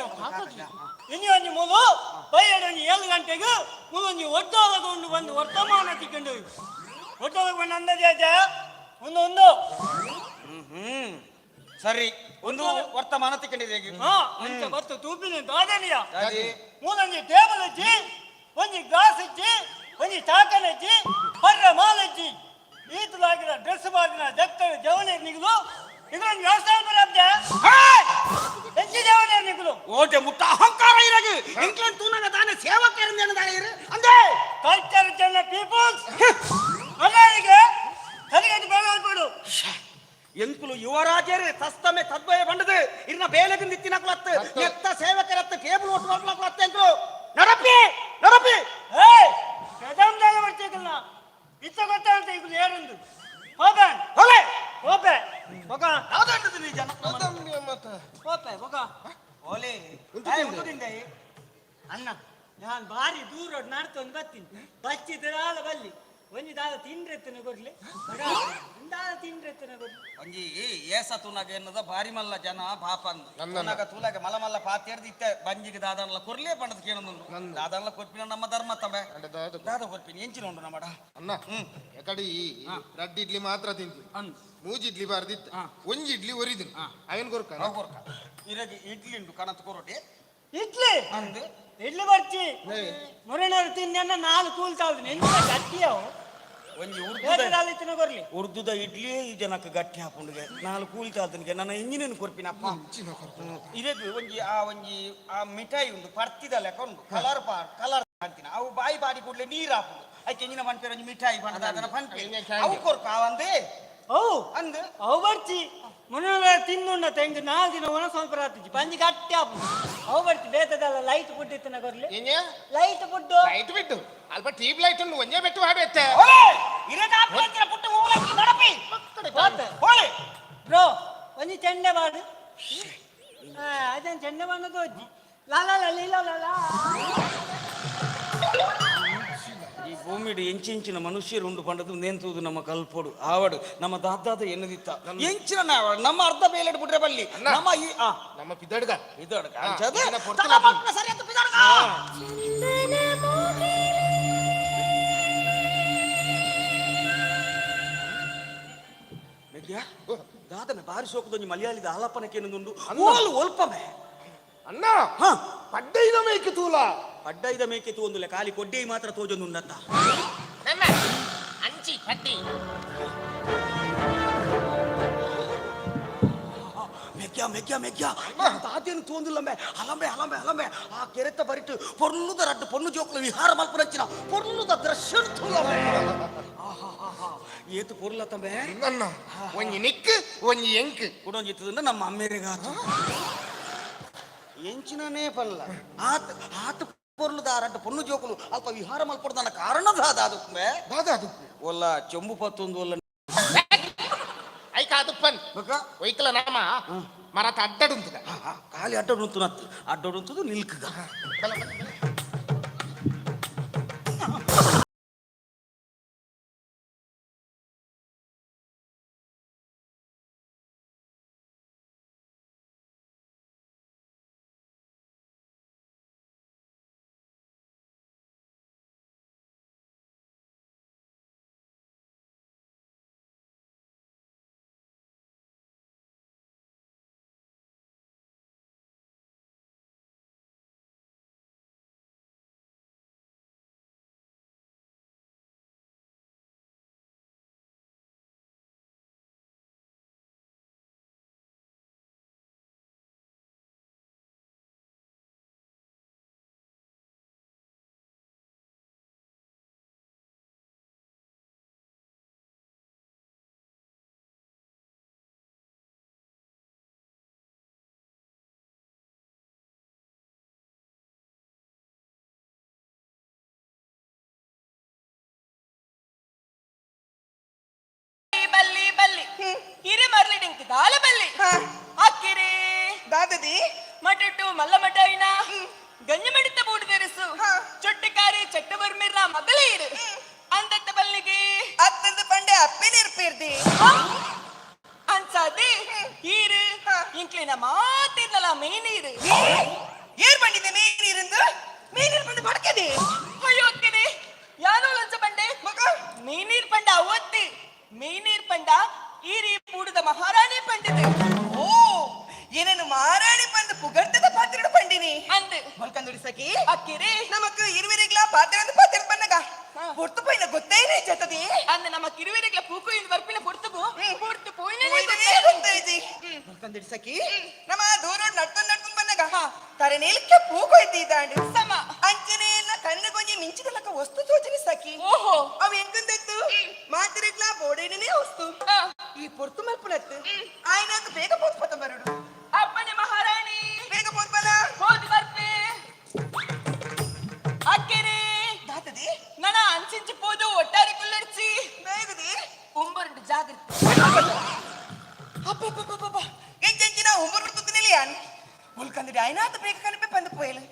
ಇನ್ನು ಒಂಜಿ ಮೂಲು ಬೈಯಡು ಒಂಜಿ 7 ಗಂಟೆಗೆ ಮೂಲೊಂಜಿ ಒಡ್ಡೋಲಗ ಉಂಡು ಬಂದು ವರ್ತಮಾನ ತಿಕ್ಕೊಂಡು ಒಡ್ಡೋಲಗ ಬಂದು ಅಂದಾಜು ಆಯ್ತಾ ಒಂದು ಒಂದು. ಹ್ಮ್ ಸರಿ, ಒಂದು ವರ್ತಮಾನ ತಿಕ್ಕೊಂಡಿದೆ. ಹಾ, ಅಂಚ ಬತ್ತು ತೂಪಿನ ದಾದನಿಯ. ದಾದಿ? ಮೂಲೊಂಜಿ ಟೇಬಲ್ ಹಚ್ಚಿ, ಒಂಜಿ ಗ್ಲಾಸ್ ಹಚ್ಚಿ, ಒಂಜಿ ಚಾಕನ್ ಹಚ್ಚಿ, ಪರ್ರ ಮಾಲ್ ಹಚ್ಚಿ, ಈತಲಾಗಿನ ಡ್ರೆಸ್ ಮಾಡಿನ ಜಕ್ಕಳ ಜವಳಿ ನಿಗಲು ಇದೊಂದು ವ್ಯವಸಾಯ ಬರಬ್ದೆ ಹೆಚ್ಚು ಜವಳಿ ನಿಗಲು. ಓಟೆ ಮುಟ್ಟ ಅಹಂಕಾರ ಇರಗಿ ಎಂಕ್ಲನ್ ತೂನಗ ತಾನೆ ಸೇವಕರಿಂದ ಇರು ಅಂದೇ. ಕಲ್ಚರ್ ಜನ ಪೀಪಲ್ಸ್ ಅಲ್ಲರಿಗೆ ತಲೆಗಟ್ಟು ಬೇಡ. ಎಂಕುಲು ಯುವರಾಜರೇ ತಸ್ತಮೆ ತದ್ವಯ ಬಂಡದು ಇರ್ನ ಬೇಲೆಗೆ ನಿತ್ತಿನಕುಲತ್ತು ನೆತ್ತ ಸೇವಕರತ್ತು. ಏರುಂದು ಹೋಬೆ. ಹೋಲೆ. ಹೋಬೆ ಬೊಕ. ಯಾವ್ದಾಂಟದು ನೀ ಜನ? ಹೋಪೆ ಬೊಕ. ಓಲೆ. ಉಂಟು ತಿಂದೆ. ಉಂಟು ತಿಂದೆ. ಅಣ್ಣ, ನಾನು ಭಾರಿ ದೂರ ನಡ್ತೊಂದು ಬರ್ತೀನಿ, ಬಚ್ಚಿದ್ರಾಲ ಬಲ್ಲಿ ಒಂಜಿ ದಾದ ತಿಂಡ್ರೆತ್ತನ ಕೊರ್ಲಿ, ದಾದ ತಿಂಡ್ರೆತ್ತನ ಕೊರ್ಲಿ. ಒಂಜಿ ಏಸ ತೂನಾಗ ಎನ್ನದ ಬಾರಿ ಮಲ್ಲ ಜನ ಪಾಪಂದ್. ನನ್ನ. ತೂನಾಗ ತೂಲಾಗ ಮಲ ಮಲ್ಲ ಪಾತೇರ್ದು ಇತ್ತೆ ಬಂಜಿಗೆ ದಾದನ್ಲ ಕೊರ್ಲೇ ಪಂಡದ ಕೇಳೊಂದುಂಡು. ದಾದನ್ಲ ಕೊರ್ಪಿನ ನಮ್ಮ ಧರ್ಮ ತಬೆ. ಅಂಡ ದಾದ ದಾದ ಕೊರ್ಪಿನ ಎಂಚಿನ ಉಂಡು ನಮ್ಮಡ? ಅಣ್ಣ, ಎಕಡಿ ರಡ್ಡ್ ಇಡ್ಲಿ ಮಾತ್ರ ತಿಂತೀನಿ. ಅಂದ್. ಮೂಜಿ ಇಡ್ಲಿ ಬಾರ್ದಿತ್ತು, ಒಂಜಿ ಇಡ್ಲಿ ಒರಿದಿನಿ, ಅವನ್ ಕೊರ್ಕ. ಅವು ಕೊರ್ಕ. ಇರಗೆ ಇಡ್ಲಿ ಉಂಡು, ಕಣತ್ ಕೊರೊಟಿ. ಇಡ್ಲಿ. ಅಂದ್. ಇಡ್ಲಿ ಬರ್ಚಿ, ಮೊರೆನವರು ತಿನ್ನ ನಾಲ್ ಕೂಲ್ತಾವ್ದು ಎಂತ ಗಟ್ಟಿಯವು. ಒಂಜಿ ಬೇರೆ ಉರ್ದುದ ದಾದ ಕೊರ್ಲಿ. ಉರ್ದುದ ಇಡ್ಲಿಯೇ ಈ ಜನಕ್ಕೆ ಗಟ್ಟಿ ಹಾಪುಂಡುಗೆ, ನಾಲ್ ಕೂಲ್ತಾದನಿಗೆ ನನ್ನ ಇಂಜಿನಿಯನ್ ಕೊರ್ಪಿನಪ್ಪ. ಇರಗೆ ಒಂಜಿ ಆ ಒಂಜಿ ಆ ಮಿಠಾಯಿ ಉಂಡು, ಪರ್ತಿದ ಲೆಕ್ಕ ಉಂಡು, ಕಲರ್ ಪಾರ್ ಕಲರ್ ಅಂತಿನ ಅವು ಬಾಯಿ ಬಾಡಿ ಕೂಡಲೇ ನೀರು ಹಾಪುಂಡು. ಐಕೆ ಎಂಜಿನ ಪನ್ಪೇರು ಒಂಜಿ ಮಿಠಾಯಿ ಬಣ್ಣದ ಅದನ್ನ ಪನ್ಪೆ. ಅವು ಕೊರ್ಕ ಅವಂದೇ. ಅವು. ಅಂದ್. ಅವು ಬರ್ಚಿ, ಮೊನ್ನೆ ತಿನ್ನುಂಡ ತೆಂಗು ನಾಲ್ ದಿನ ಒಣ ಸ್ವಲ್ಪ ರಾತ್ರಿ ಪಂಜಿ ಗಟ್ಟಿ ಆಪುಂಡು. ಅವು ಬರ್ಚಿ, ಬೇತದಲ್ಲ ಲೈಟ್ ಫುಡ್ ಇತ್ತನ ಕೊರ್ಲಿ. ಏನ್ಯಾ? Light food. ಲೈಟ್ ಬಿಟ್ಟು ಅಲ್ಪ ಟ್ಯೂಬ್ ಲೈಟ್ ಉಂಡು, ಒಂಜೇ ಬೆಟ್ಟು ಹಾಡು ಎತ್ತೆ. ಓಲೆ, ಇರಗೆ ಆಪುಂಡು ಪುಟ್ಟು ಓಲಕ್ಕಿ ನಡಪಿ. ಹೋತೆ. ಓಲೆ. ಬ್ರೋ, ಒಂಜಿ ಚೆಂಡೆ ಬಾಡು. ಅದೇನು ಚೆಂಡೆ ಬಾಣದು ಅಜ್ಜಿ ಲಾಲ ಲಲಿ ಲಾ ಲಾ. ಈ ಭೂಮಿಡು ಎಂಚೆಂಚಿನ ಮನುಷ್ಯರು ಉಂಡು ಪಂಡದು ನೇಂತುವುದು ನಮ್ಮ ಕಲ್ಪೋಡು ಆವಡು ನಮ್ಮ ದಾದಾದ ಎನ್ನದಿತ್ತ ಎಂಚಿನ ನಾವಡು ನಮ್ಮ ಅರ್ಧ ಬೇಲೆಡ್ ಬಿಟ್ರೆ ಬಲ್ಲಿ. ಅಣ್ಣ. ನಮ್ಮ ಈ ಆ ನಮ್ಮ ಪಿದಡ್ಗ. ಇದು ಅಡ್ಗ. ಹಾ, ಅಂಚದ? ಏನ ಪೊರ್ತುಲ ತಲ ಮಲ್ಪುನ ಸರಿ ಅಂತ ಪಿದಡ್ಗ. ಮೆಗ್ಯ, ದಾದಮೆ ಬಾರಿ ಸೋಕುದೊಂಜಿ ಮಲಯಾಳಿದ ಆಲಪನಕ್ಕೆ ಏನೊಂದುಂಡು ಓಲ್ ಒಲ್ಪಮೆ. ಅಣ್ಣ. ಹಾ. ಪಡ್ಡೈದ ಮೇಕೆ ತೂಲ. ಪಡ್ಡೈದ ಮೇಕೆ ತೂಂದುಲೆ, ಖಾಲಿ ಕೊಡ್ಡೈ ಮಾತ್ರ ತೋಜೊಂದುಂಡತ್ತ. ನಮ್ಮ ಅಂಚಿ ಪಟ್ಟಿ. ಮೆಗ್ಯ ಮೆಗ್ಯ ಮೆಗ್ಯ, ತಾತೇನು ತೋಂದಿಲ್ಲಂಬೆ. ಅಲಂಬೆ ಅಲಂಬೆ ಅಲಂಬೆ, ಆ ಕೆರೆತ ಬರಿಟು ಪೊರ್ಲುದ ರಡ್ಡು ಪೊಣ್ಣು ಜೋಕುಲು ವಿಹಾರ ಮಲ್ಪುನಂಚಿನ ಪೊರ್ಲುದ ದೃಶ್ಯ ತೂಲಂಬೆ. ಆಹಾಹಾಹಾ, ಏತು ಪೊರ್ಲ ತಂಬೆ. ಅಣ್ಣ, ಒಂಜಿ ನಿಕ್ ಒಂಜಿ ಎಂಕ್. ಕುಡೊಂಜಿತ್ತದಂಡ ನಮ್ಮ ಅಮ್ಮೇರೆಗಾತು ಎಂಚಿನನೇ ಪಲ್ಲ ಆತ್ ಆತ್ ಪೊರ್ಲುದ ಆ ರಡ್ಡು ಪೊಣ್ಣು ಜೋಕುಲು ಅಲ್ಪ ವಿಹಾರ ಮಲ್ಪೊಡ್ದನ ಕಾರಣ ದಾದ ಅದಕ್ಕೆ? ದಾದ ಅದು? ಒಲ್ಲ ಚೆಂಬು ಪತ್ತೊಂದು ಒಲ್ಲ. ಐಕ ಅದು ಪನ್. ಬೊಕ? ಒಯ್ಕಲ ನಾಮ ಮರತ ಅಡ್ಡಡುಂತದ. ಖಾಲಿ ಅಡ್ಡಡುಂತು ನತ್ತು ಅಡ್ಡಡುಂತದು ನಿಲ್ಕಗ. ಬಲ್ಲಿ ಬಲ್ಲಿ ಹಿರಿ ಮರ್ಲಿ ಡಿಂಕ್ ದಾಲ ಬಲ್ಲಿ ಅಕ್ಕಿರಿ. ದಾದದಿ. ಮಟುಟು ಮಲ್ಲ ಮಟ ಐನ ಗಂಜಿ ಮಡಿತ ಬೂಡು ತೆರಸು ಚೊಟ್ಟಕಾರಿ ಚಟ್ಟ ಬರ್ಮಿರ್ನ ಮಗಲೀರು ಅಂತತ್ತ ಬಲ್ಲಿಗೆ. ಅತ್ತಂದು ಪಂಡೆ ಅಪ್ಪೆ ಇರ್ಪಿರ್ದಿ. ಅನ್ಸಾದಿ ಹೀರು ಇಂಕ್ಲಿನ ಮಾತಿರ್ನಲ ಮೇನೀರು. ಏರ್ ಬಂಡಿದೆ ಮೇನೀರಿಂದು? ಮೇನೀರ್ ಬಂದು ಬಡಕದೆ. ಅಯ್ಯೋ ಅಕ್ಕಿರಿ, ಯಾರೋ ಲಂಚ ಬಂಡೆ. ಮಗ. ಮೇನೀರ್ ಪಂಡ ಅವತ್ತಿ, ಮೇನೀರ್ ಪಂಡ ಈರಿ ಬೂಡುದ ಮಹಾರಾಣಿ ಪಂಡಿತು. ಓ, ಏನೇನು ಮಹಾರಾಣಿ ಬಂದು ಪುಗರ್ತದ ಪಾತ್ರ ಪಂಡಿನಿ. ಅಂದು. ಮೊಲ್ಕಂದುಡಿ ಸಖಿ. ಅಕ್ಕಿರಿ. ನಮಕ್ ಇರುವಿರಿಗ್ಲಾ ಪಾತ್ರ ಪಾತ್ರ ಬನ್ನಗ ಪೊರ್ತು ಪೋಯಿನ ಗೊತ್ತೇನೆ ಜತದಿ. ಅಂದ ನಮ್ಮ ಕಿರುವಿರಿಗ್ಲ ಪೂಕು ಇಂದು ಬರ್ಪಿನ ಪೊರ್ತುಗು ಪೊರ್ತು ಪೋಯಿನೇ. ಗೊತ್ತೈಜಿ. ಮೊಲ್ಕಂದುಡಿ ಸಖಿ, ನಮ್ಮ ದೂರ ನಡ್ಕೊಂಡು ನಡ್ಕೊಂಡು ಬನ್ನಗ ತರೆ ನೀಲ್ಕೆ ಪೂ ಕೊಯ್ತಿದ್ದಾಂಡು. ಸಮ. ಅಂಚನೆ ಕಣ್ಣು ಗೊಂಜಿ ಮಿಂಚಿದಲಕ ವಸ್ತು ಸೋಚನೆ ಸಖಿ. ಓಹೋ. ಅವ್ ಎಂಕಂದತ್ತು ಮಾತಿರಿಗ್ಲಾ ಬೋಡೇನೇ ವಸ್ತು. ಈ ಪೊರ್ತು ಮಲ್ಪುನತ್ತು ಆಯ್ನಾಗ ಬೇಗ ಪೋತ್ ಬರುಡು. ಅಪ್ಪನೆ ಮಹಾರಾಣಿ. ಬೇಗ ಪೋತ್ಪಲ. ಹೋದ್ ಬರ್ಪೆ ಅಕ್ಕಿರಿ. ದಾತದಿ. ನನ ಅಂಚಿಂಚಿ ಪೋದು ಒಟ್ಟಾರೆ ಕುಲ್ಲಡ್ಚಿ. ಬೇಗದಿ. ಐನಾತ ಬೇಗ ಕನಪೆ ಬಂದು ಪೋಯಲು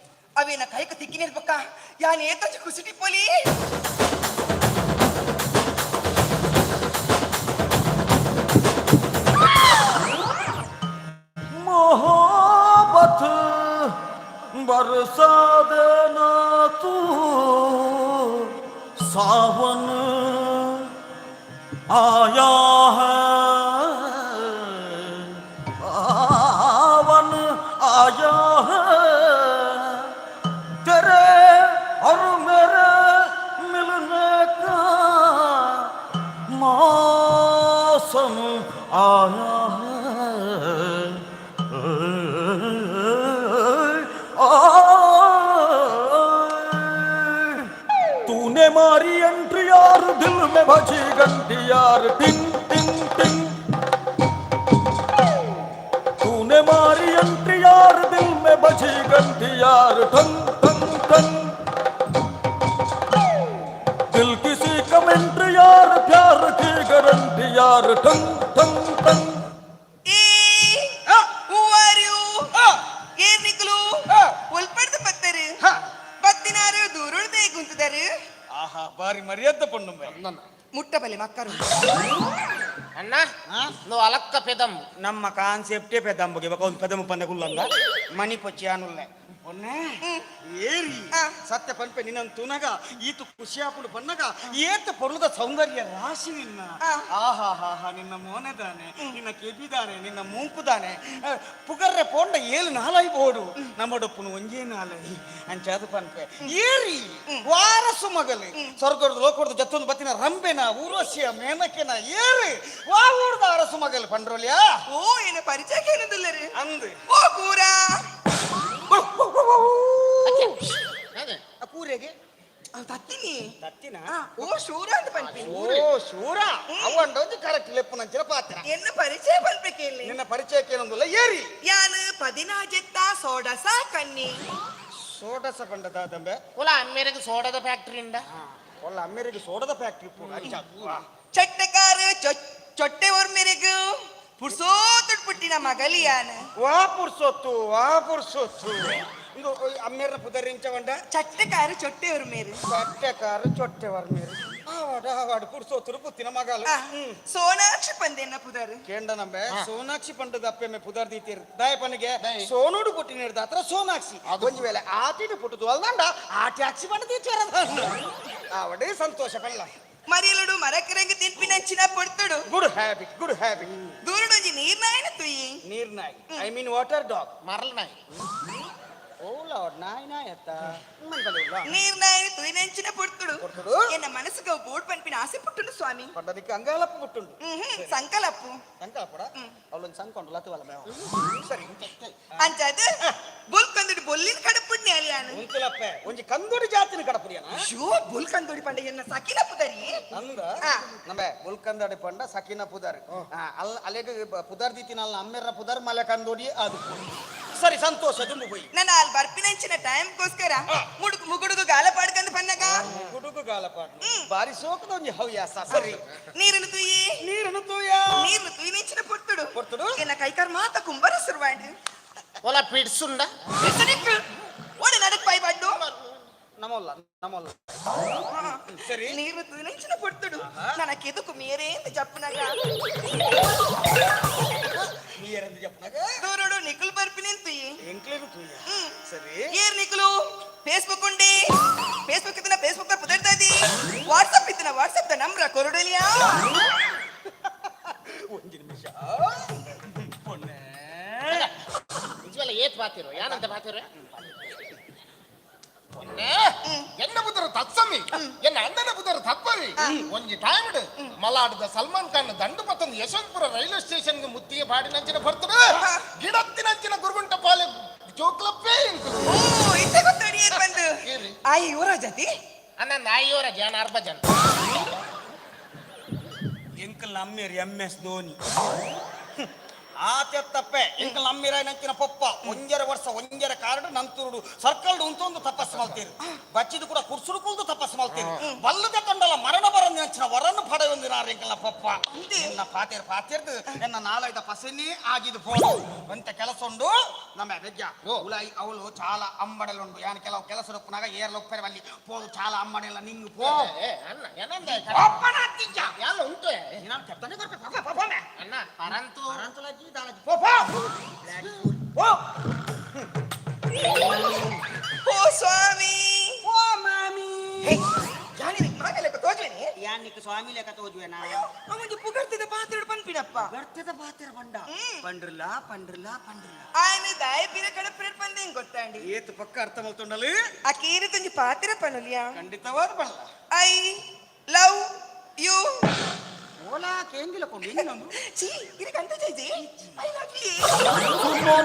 ಅವೇನ ಕೈಕ ತಿಕ್ಕಿನಿರ್ಬಕ್ಕ ಯಾನ್ ಏತೊಂಜಿ ಕುಸಿಟಿ ಪೋಲಿ. मोहब्बत बरसा देना तू सावन आया है सावन आया है तेरे और मेरे मिलने का मौसम आया है। तूने मारी एंट्री यार दिल में बजी घंटी यार टिंग टिंग टिंग। तूने मारी एंट्री यार दिल में बजी घंटी यार ठंग ठंग ठंग। दिल किसी कमेंट्री यार प्यार की गारंटी यार ठंग ठंग ठंग। ಈ who are you? ಏರ್ ನಿಕುಲು ಒಲ್ಪಡ್ದು ಬತ್ತರು ಬತ್ತಿನಾರು ದೂರುಳ್ದೆ ಗುಂತುದರು. ಆಹಾ ಬಾರಿ ಮರ್ಯಾದೆ ಪಣ್ಣುಂಬೆ. ಮುಟ್ಟಬಲೆ ಮಕ್ಕರು. ಅಣ್ಣ నువ్వు అలక్క పెదం. ನಮ್ಮ ಕಾನ್ಸೆಪ್ಟೇ ಪೆದ್ದಂಬಗೆ ఒక ಒಂದು ಪೆದಮ ಪಂದ ಗುಲ್ಲಂದ ಮನಿ ಪಚ್ಚಿ ಆನುಲ್ಲೆ ಒನ್ನೆ ಏರಿ ಸತ್ಯ ಪನ್ಪೆ ನಿನ್ನನ್ ತುನಗ ಈತು ಖುಷಿಯಾಪುಡು ಬನ್ನಗ ಏತ ಪೊರುದ ಸೌಂದರ್ಯ ರಾಶಿ ನಿನ್ನ. ಆಹಾ ಹಾ ಹಾ ನಿನ್ನ ಮೋನೆದಾನೆ ನಿನ್ನ ಕೆಬಿದಾನೆ ನಿನ್ನ ಮೂಂಕುದಾನೆ ಪುಗರ್ರೆ ಪೋಂಡ ಏಳು ನಾಲೈ ಬೋಡು ನಮ್ಮಡೊಪ್ಪುನು ಒಂಜೇ ನಾಲೈ ಅಂಚಾದು ಪನ್ಪೆ ಏರಿ ವಾರಸು ಮಗಲೆ ಸ್ವರ್ಗದ ಲೋಕದ ಜತ್ತೊಂದು ಬತ್ತಿನ ರಂಬೆನ ಊರ್ವಶಿಯ ಮೇನಕೆನ ಏರಿ ವಾ ಊರ್ದ ಅರಸು ಮಗಲು ಪಂಡ್ರೋಲಿಯಾ. ಓ ಏನ ಪರಿಚಯ ಕೇಳೋದಿಲ್ಲರಿ. ಅಂದು. ಓ ಕೂರಾ. ಅದೇ. ಆ ಕೂರೆಗೆ. ಅವ್ ತತ್ತಿನಿ. ತತ್ತಿನ. ಓ ಶೂರ ಅಂತ ಪನ್ಪಿ. ಓ ಶೂರ ಅವಂಡೊಂದು ಕರೆಕ್ಟ್ ಲೆಪ್ಪು ನಂಚಿನ ಪಾತ್ರ. ಎನ್ನ ಪರಿಚಯ ಪನ್ಪೆ ಕೇಳಿ. ನಿನ್ನ ಪರಿಚಯಕ್ಕೆ ಏನೊಂದಿಲ್ಲ ಏರಿ. ಯಾನು ಪದಿನಾಜೆತ್ತ ಸೋಡಸ ಕನ್ನಿ. ಸೋಡಸ ಪಂಡ ದಾದಂಬೆ. కుల అమ్మేరకు సోడద ఫ్యాక్టరీ ఉందా? ಒಲ್ಲ ಅಮ್ಮೇರಿಗೆ ಸೋಡದ ಫ್ಯಾಕ್ಟ್ರಿ ಚಟ್ಟಕಾರ ಚೊಟ್ಟೆ ಒರ್ಮೆರೆಗು ಪುರ್ಸೋತುಡ್ ಪುಟ್ಟಿನ ಮಗಲಿಯಾನ. ವಾ ಪುರ್ಸೊತ್ತು ವಾ ಪುರ್ಸೊತ್ತು ಇಂದು ಅಮ್ಮೇರ ಪುದರಿಂಚವಂಡ. ಚಟ್ಟಕಾರ ಚೊಟ್ಟೆ ಒರ್ಮೇರು. ಚಟ್ಟೆಕಾರ ಚೊಟ್ಟೆ ವರ್ಮೇರು ಆವಾಡ ಆವಾಡು ಪುರ್ಸೊತ್ತುರು ಪುತ್ತಿನ ಮಗಲು. ಸೋನಾಕ್ಷಿ ಪಂದೆನ್ನ ಪುದರ್. ಕೇಂಡ ನಂಬೆ ಸೋನಾಕ್ಷಿ ಪಂಡದ ಅಪ್ಪೆಮ್ಮೆ ಪುದರ್ ದೀತೀರ್ ದಾಯ ಪನಿಗೆ ಸೋನೋಡು ಪುಟ್ಟಿನ ಹತ್ರ ಸೋನಾಕ್ಷಿ ಒಂಜಿ ವೇಳೆ ಆಟಿಡು ಪುಟ್ಟುದು ಅಲ್ದಂಡ ಆ ಟ್ಯಾಕ್ಸಿ ಪಂಡ ದೀತೀರ ಆವಡೆ ಸಂತೋಷ ಪಲ್ಲ. ಮರಿಯಲುಡು ಮರಕರಂಗ ತಿನ್ಪಿನಂಚಿನ ಪೊಡ್ತುಡು. Good habit good habit. ದೂರುಡೊಂಜಿ ನೀರ್ನಾಯನ ತುಯಿ. ನೀರ್ನಾಯಿ I mean water dog. మరల నాయి. ಓ ಲಾರ್ಡ್ ನಾಯಿ ನಾಯಿ ಅತ್ತ ನೀರ್ನಾಯನ ತುಯಿನಂಚಿನ ಪೊಡ್ತುಡು. ಪೊರ್ತುಡು? ಎನ್ನ ಮನಸ್ಸುಗ ಬೋಡ್ ಪನ್ಪಿನ ಆಸೆ ಪುಟ್ಟುಂಡು ಸ್ವಾಮಿ. ಪಂಡದಿಕ್ಕೆ ಅಂಗಾಲಪ್ಪ ಪುಟ್ಟುಂಡು. ಹ್ಮ್ ಸಂಕಲಪ್ಪು. ಸಂಕಲಪ್ಪಡ ಅವಳೊಂದು ಸಂಕೊಂಡಲ್ಲ ಅತ್ತವಲ್ಲ ಮೇವ ಸರಿ. ಅಂಚಾದ ಬುಲ್ಕಂದುಡು ಬೊಲ್ಲಿನ ಕಡಪುಡ್ನಿ ಅಲಿಯಾನು. ಉಂಕುಲಪ್ಪೆ ಒಂಜಿ ಕಂದೋಡಿ ಜಾತಿನ ಕಡಪುಡಿಯನ. ಅಯ್ಯೋ ಬುಲ್ಕಂದೋಡಿ ಪಂಡ ಎನ್ನ ಸಕಿನ ಪುದರಿ. ಅಂದ ನಮ್ಮೆ ಬುಲ್ಕಂದಡಿ ಪಂಡ ಸಕಿನ ಪುದರ್ ಅಲ್ಲ ಅಲೆಗ್ ಪುದರ್ ದೀತಿನ ಅಲ್ಲ ಅಮ್ಮೆರ್ರ ಪುದರ್ ಮಲೆ ಕಂದೋಡಿ ಅದು ಸರಿ ಸಂತೋಷ ದುಂಬು ಪೋಯಿ. ನನ್ನ ಅಲ್ಲಿ ಬರ್ಪಿನಂಚಿನ ಟೈಮ್ಗೋಸ್ಕರ ಮುಡುಕು ಮುಗುಡುಗು ಗಾಲ ಪಾಡ್ಕಂದು ಪನ್ನಗ. ಗುಡುಗು ಗಾಲಪಾಡು ಬಾರಿ ಸೋಕದ ಒಂಜಿ ಹವ್ಯಾಸ ಸರಿ. ನೀರನ್ನು ತುಯಿ. ನೀರನ್ನು ತೂಯ. ನೀರ್ನು ತುಯಿನಿಂಚಿನ ಪೊರ್ತುಡು. ಪೊರ್ತುಡು? ಎನ್ನ ಕೈಕಾರ್ ಮಾತ ಕುಂಬರ ಸುರುವಾಂಡು. కుల పిడ్సుందా? ಓಡ ನಡಕ್ ಪೈ ಬಡ್ಡು. ನಮ್ಮಲ್ಲ ನಮ್ಮಲ್ಲ ಸರಿ. ನೀರು ತುಯಿನಿಂಚಿನ ಪೊರ್ತುಡು ನನ್ನ ಕೆದುಕು ಮೇರೇಂದು ಜಪ್ಪುನಗ. ನೀರಂದು ಜಪ್ಪನಾಗ. ದೂರುಡು ನಿಕುಲ್ ಬರ್ಪಿನಿನ್ ತುಯಿ. ಎಂಕ್ಲೇನು ತೂಯ. ಸರಿ. ಏರ್ ನಿಕುಲು ಫೇಸ್ಬುಕ್ ಉಂಡಿ ಫೇಸ್ಬುಕ್ ಇತ್ತಿನ ಫೇಸ್ಬುಕ್ ಪುದರ್ದದಿ ವಾಟ್ಸಪ್ ಇತ್ತಿನ ವಾಟ್ಸಪ್ the ನಂಬ್ರ ಕೊರಡಲಿಯಾ. ಒಂಜಿ ನಿಮಿಷ ಪೊನ್ನೆ. ನಿಜವಲ್ಲ ಏತ್ ಬಾತಿರು ಯಾನಂತ ಬಾತಿರು ಎನ್ನ ಬುದ್ಧರು ತತ್ಸಮಿ ಎನ್ನ ಅಣ್ಣನ ಬುದ್ಧರು ತತ್ಪರಿ ಒಂಜಿ ಟೈಮ್ ಮಲಾಡದ ಸಲ್ಮಾನ್ ಖಾನ್ ದಂಡು ಪತ್ತೊಂದು ಯಶವಂತಪುರ ರೈಲ್ವೆ ಸ್ಟೇಷನ್ ಮುತ್ತಿಗೆ ಪಾಡಿನಂಚಿನ ಬರ್ತದೆ ಗಿಡತ್ತಿನಂಚಿನ ಗುರುಗುಂಟ ಪಾಲೆ ಜೋಕ್ಲಪ್ಪೇ. ಓ ಇತ್ತೆ ಗೊತ್ತಡಿ ಏರ್ ಬಂದು. ಏರಿ? ಆಯಿ ಯುವರಾಜತಿ. ಅಣ್ಣ ನಾಯಿಯವರ ಜನ ಅರ್ಭಜನ್. ಎಂಕಲ್ ನಮ್ಮೇರು ಎಂ ಎಸ್ ಧೋನಿ ಆತೆತ್ತಪ್ಪೆ ಎಂಕಲ್ ನಮ್ಮಿರ ನಂಚಿನ ಪೊಪ್ಪ ಒಂಜರ ವರ್ಷ ಒಂಜರ ಕಾರಡು ನಂತುರುಡು ಸರ್ಕಲ್ಡು ಉಂತೊಂದು ತಪಸ್ಸು ಮಲ್ತೀರು ಬಚ್ಚಿದು ಕೂಡ ಕುರ್ಸುಡು ಕುಲ್ದು ತಪಸ್ಸು ಮಲ್ತೀರು ಬಲ್ಲದೆ ಕಂಡಲ ಮರಣ ಬರ. ಒಂದಿನ ವರನ್ನು ಪಡೆ ಒಂದಿನ ರಿಂಕಲ ಪಪ್ಪ ಎನ್ನ ಪಾತೇರ್ ಪಾತೇರ್ದು ಎನ್ನ ನಾಲೈದ ಪಸಿನಿ ಆಗಿದ್ದು ಫೋನು ಅಂತ ಕೆಲಸ ಉಂಡು ನಮ್ಮ ಬೆಜ್ಜ ಉಲಾಯಿ ಅವಳು ಚಾಲ ಅಂಬಡಲುಂಡು ಯಾನ್ ಕೆಲವು ಕೆಲಸ ರೊಪ್ಪನಾಗ ಏರ್ ಲೊಪ್ಪರೆ ಅಲ್ಲಿ ಪೋದು ಚಾಲ ಅಂಬಡೆಲ್ಲ ನಿಂಗು ಪೋ ಅಣ್ಣ ಏನಂದ ಒಪ್ಪನ ಅತ್ತಿಜ್ಜ ಯಾಲ ಉಂಟು ನಾನು ಕೆತ್ತನೆ ಕೊರ್ಪೆ ಪೋ ಪೋ ಪೋ ಮೆ ಅಣ್ಣ ಪರಂತು ಪರಂತುಲಜ್ಜಿ ದಾಲಜ್ಜಿ ಪೋ ಪೋ ಪೋ ಓ ಸ್ವಾಮಿ ಓ ಮಾಮಿ ಜಾನಿ ಮಾಗಲೆಕ್ಕ ತೋಜ್ವೇನೆ ಯಾನಿಕ್ ಸ್ವಾಮಿ ಲೆಕ್ಕ ತೋಜುವೆನಾ ಅವನಿಗೆ ಪುಗರ್ತಿದ ಪಾತ್ರೆ ಪನ್ಪಿನಪ್ಪ ಗರ್ತದ ಪಾತ್ರ ಬಂಡ ಪಂಡ್ರಲ್ಲ ಪಂಡ್ರಲ್ಲ ಪಂಡ್ರಲ್ಲ ఆయన దాయ పీర కడ ప్రేర్ పంది ಗೊತ್ತಾಂಡಿ ಏತು ಪಕ್ಕ ಅರ್ಥ ಮಲ್ತೊಂಡಲಿ ಆ ಕೀರಿ ತುಂಜಿ ಪಾತ್ರೆ ಪನುಲಿಯಾ ಖಂಡಿತವಾದ ಬಲ್ಲ I love you Ola ಕೇಂದಿಲ ಕೊಂಡು ಇನ್ನೊಂದು ಚೀ ಇದು ಕಂತ ಜೈಜಿ I love you